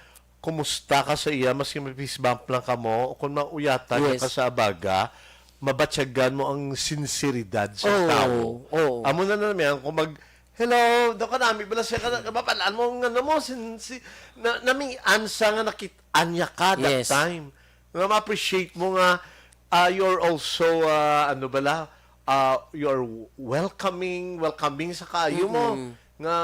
kumusta ka sa iya, maski may fist bump lang kamo, o kung mauyatan Yes. ka sa abaga, mabatyagan mo ang sinseridad sa Oo, tawo. oo. Amo na naman, kung mag, "Hello, daw kanami bala siya, kana, mapalaan mo nga ano mo, sin-, si, na, namian sa nga nakit-an niya ka that Yes. time." Nga ma-appreciate mo nga, ah, you're also, ah, ano bala, ah, you're welcoming, welcoming sa kaayo mo. Mm-mm. Nga,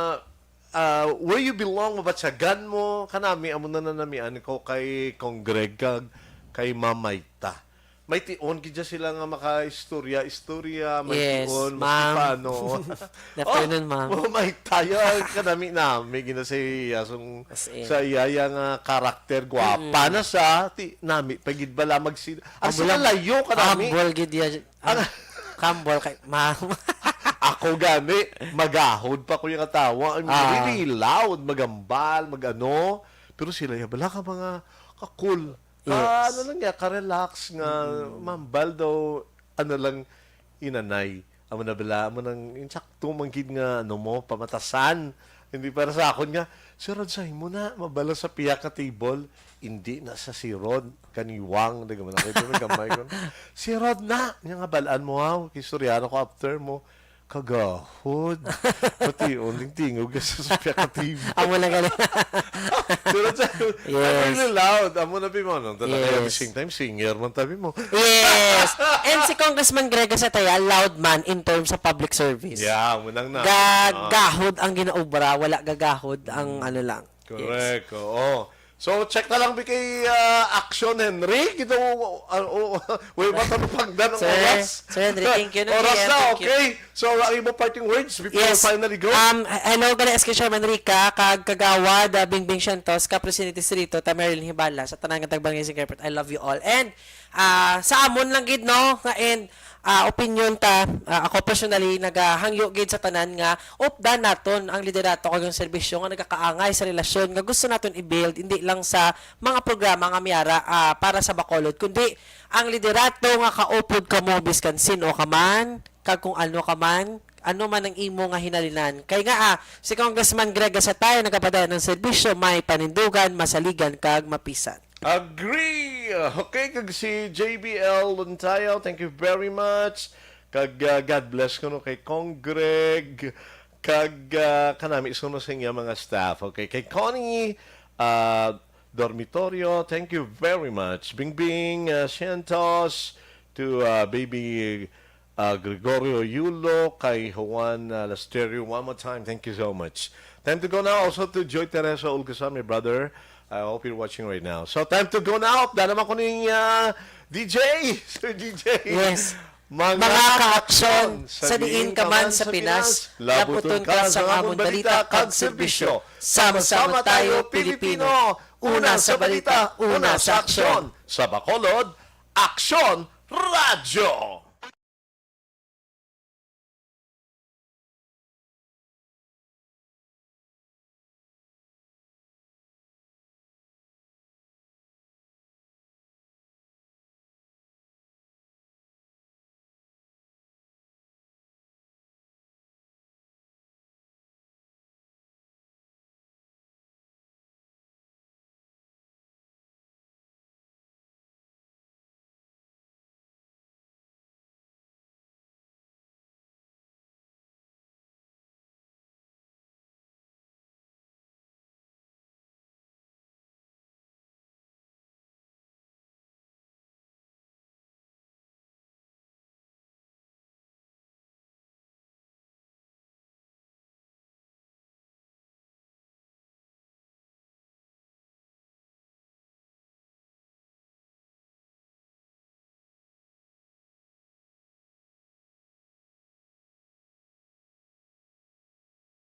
ah, where you belong, mabatyagan mo. Kanami, amo na nanamian ko kay Congreg kag kay Ma'am Mayta. May tion gid sila nga makaistorya-istorya, may Yes, tion, maski ma'am. paano. Good afternoon, ma'am. Oh, may tayo, kanami-nami, gina sa iya, sung, As in. sa iya, iya nga karakter, gwapa Mm. na sa, ti, nami, pa gid bala magsin-, ang Humble lang. sinalayo, kanami. Humble gid ya, Ang humble kay, ma'am. Ako gani, magahod pa ko yung tawa. I'm Ah. really loud, magambal, magano. Pero sila, ya, bala ka mga kakul. Yes. Ka, ano lang niya, ka-relax nga, Mm. mambal daw, ano lang, inanay. Amo na bala, amo nang insakto man gid nga, ano mo, pamatasan. Hindi para sa akon nga, "Si Rod, sa imo na, mabala sa pihak ka table." Hindi na sa si Rod, kaniwang, di ka man ako, ito may gamay ko. "Si Rod na!" Niya nga, "Balaan mo, haw, kistoryano ko after mo." Kagahod. Pati yung tingtingog ka sa, sa pihak ka table. Amo na gani. Pero sa, Yes. I'm really loud. Amo na, Pimon. Ang talaga, at the Yes. same time, singer man tabi mo. Yes. And si Congressman Greg Gatzatea, loud man in terms of public service. Yeah, munang na. Ga-, Ah. gahod ang ginaobra, wala gagahod ang Mm. ano lang. Yes. Correct, oo. So, check na lang, bi, kay, ah, Action Henry. Ito, ah, oh, way ba ito pagdan ng Sir, oras? Sir Henry, thank you na Oras din. na, Thank you. Okay. So, ang imo parting words before Yes. finally go? Um, h-, hello, gali S K Chairman Rica, kag kagawad, ah, Bingbing Sientos, ka Presidente Distrito, ta Marilyn Hibala, sa tanan nga tagbarangay sa Airport. I love you all. And, ah, sa amon lang gid, no, nga, and, ah, opinion ta, ah, ako personally, nagahangyo gid sa tanan nga updan naton ang liderato kag ang serbisyo nga nagakaangay sa relasyon nga gusto naton i-build, hindi lang sa mga programa nga may ara, ah, para sa Bacolod, kundi ang liderato nga kaupod kamo biskan sin-o ka man, kag kung ano ka man, ano man ang imo nga hinalinan. Kay nga, ah, si Congressman Greg Gatzatea nagapadayon ang serbisyo, may panindugan, masaligan, kag mapisan. Agree! Okay, kag si J B L Luntayaw, thank you very much. Kag, ah, God bless kuno kay Congreg. Kag, ah, kanami kuno sa inyo mga staff. Okay, kay Connie, ah, Dormitorio, thank you very much. Bingbing, ah, Sientos, to, ah, Baby, ah, Gregorio Yulo, kay Juan, ah, Lasterio, one more time, thank you so much. Time to go now also to Joy Teresa Ulgasan, my brother. I hope you're watching right now. So, time to go now. Dala man ko ni, ah, D J, Sir D J. Yes. Mga Mga kaaksyon, kaaksyon, sa diin ka man sa Pinas, laputon ka sa amon balita kag serbisyo. Sama-sama tayo, Pilipino. Una sa balita, una sa aksyon. Sa Bacolod, Aksyon Radyo.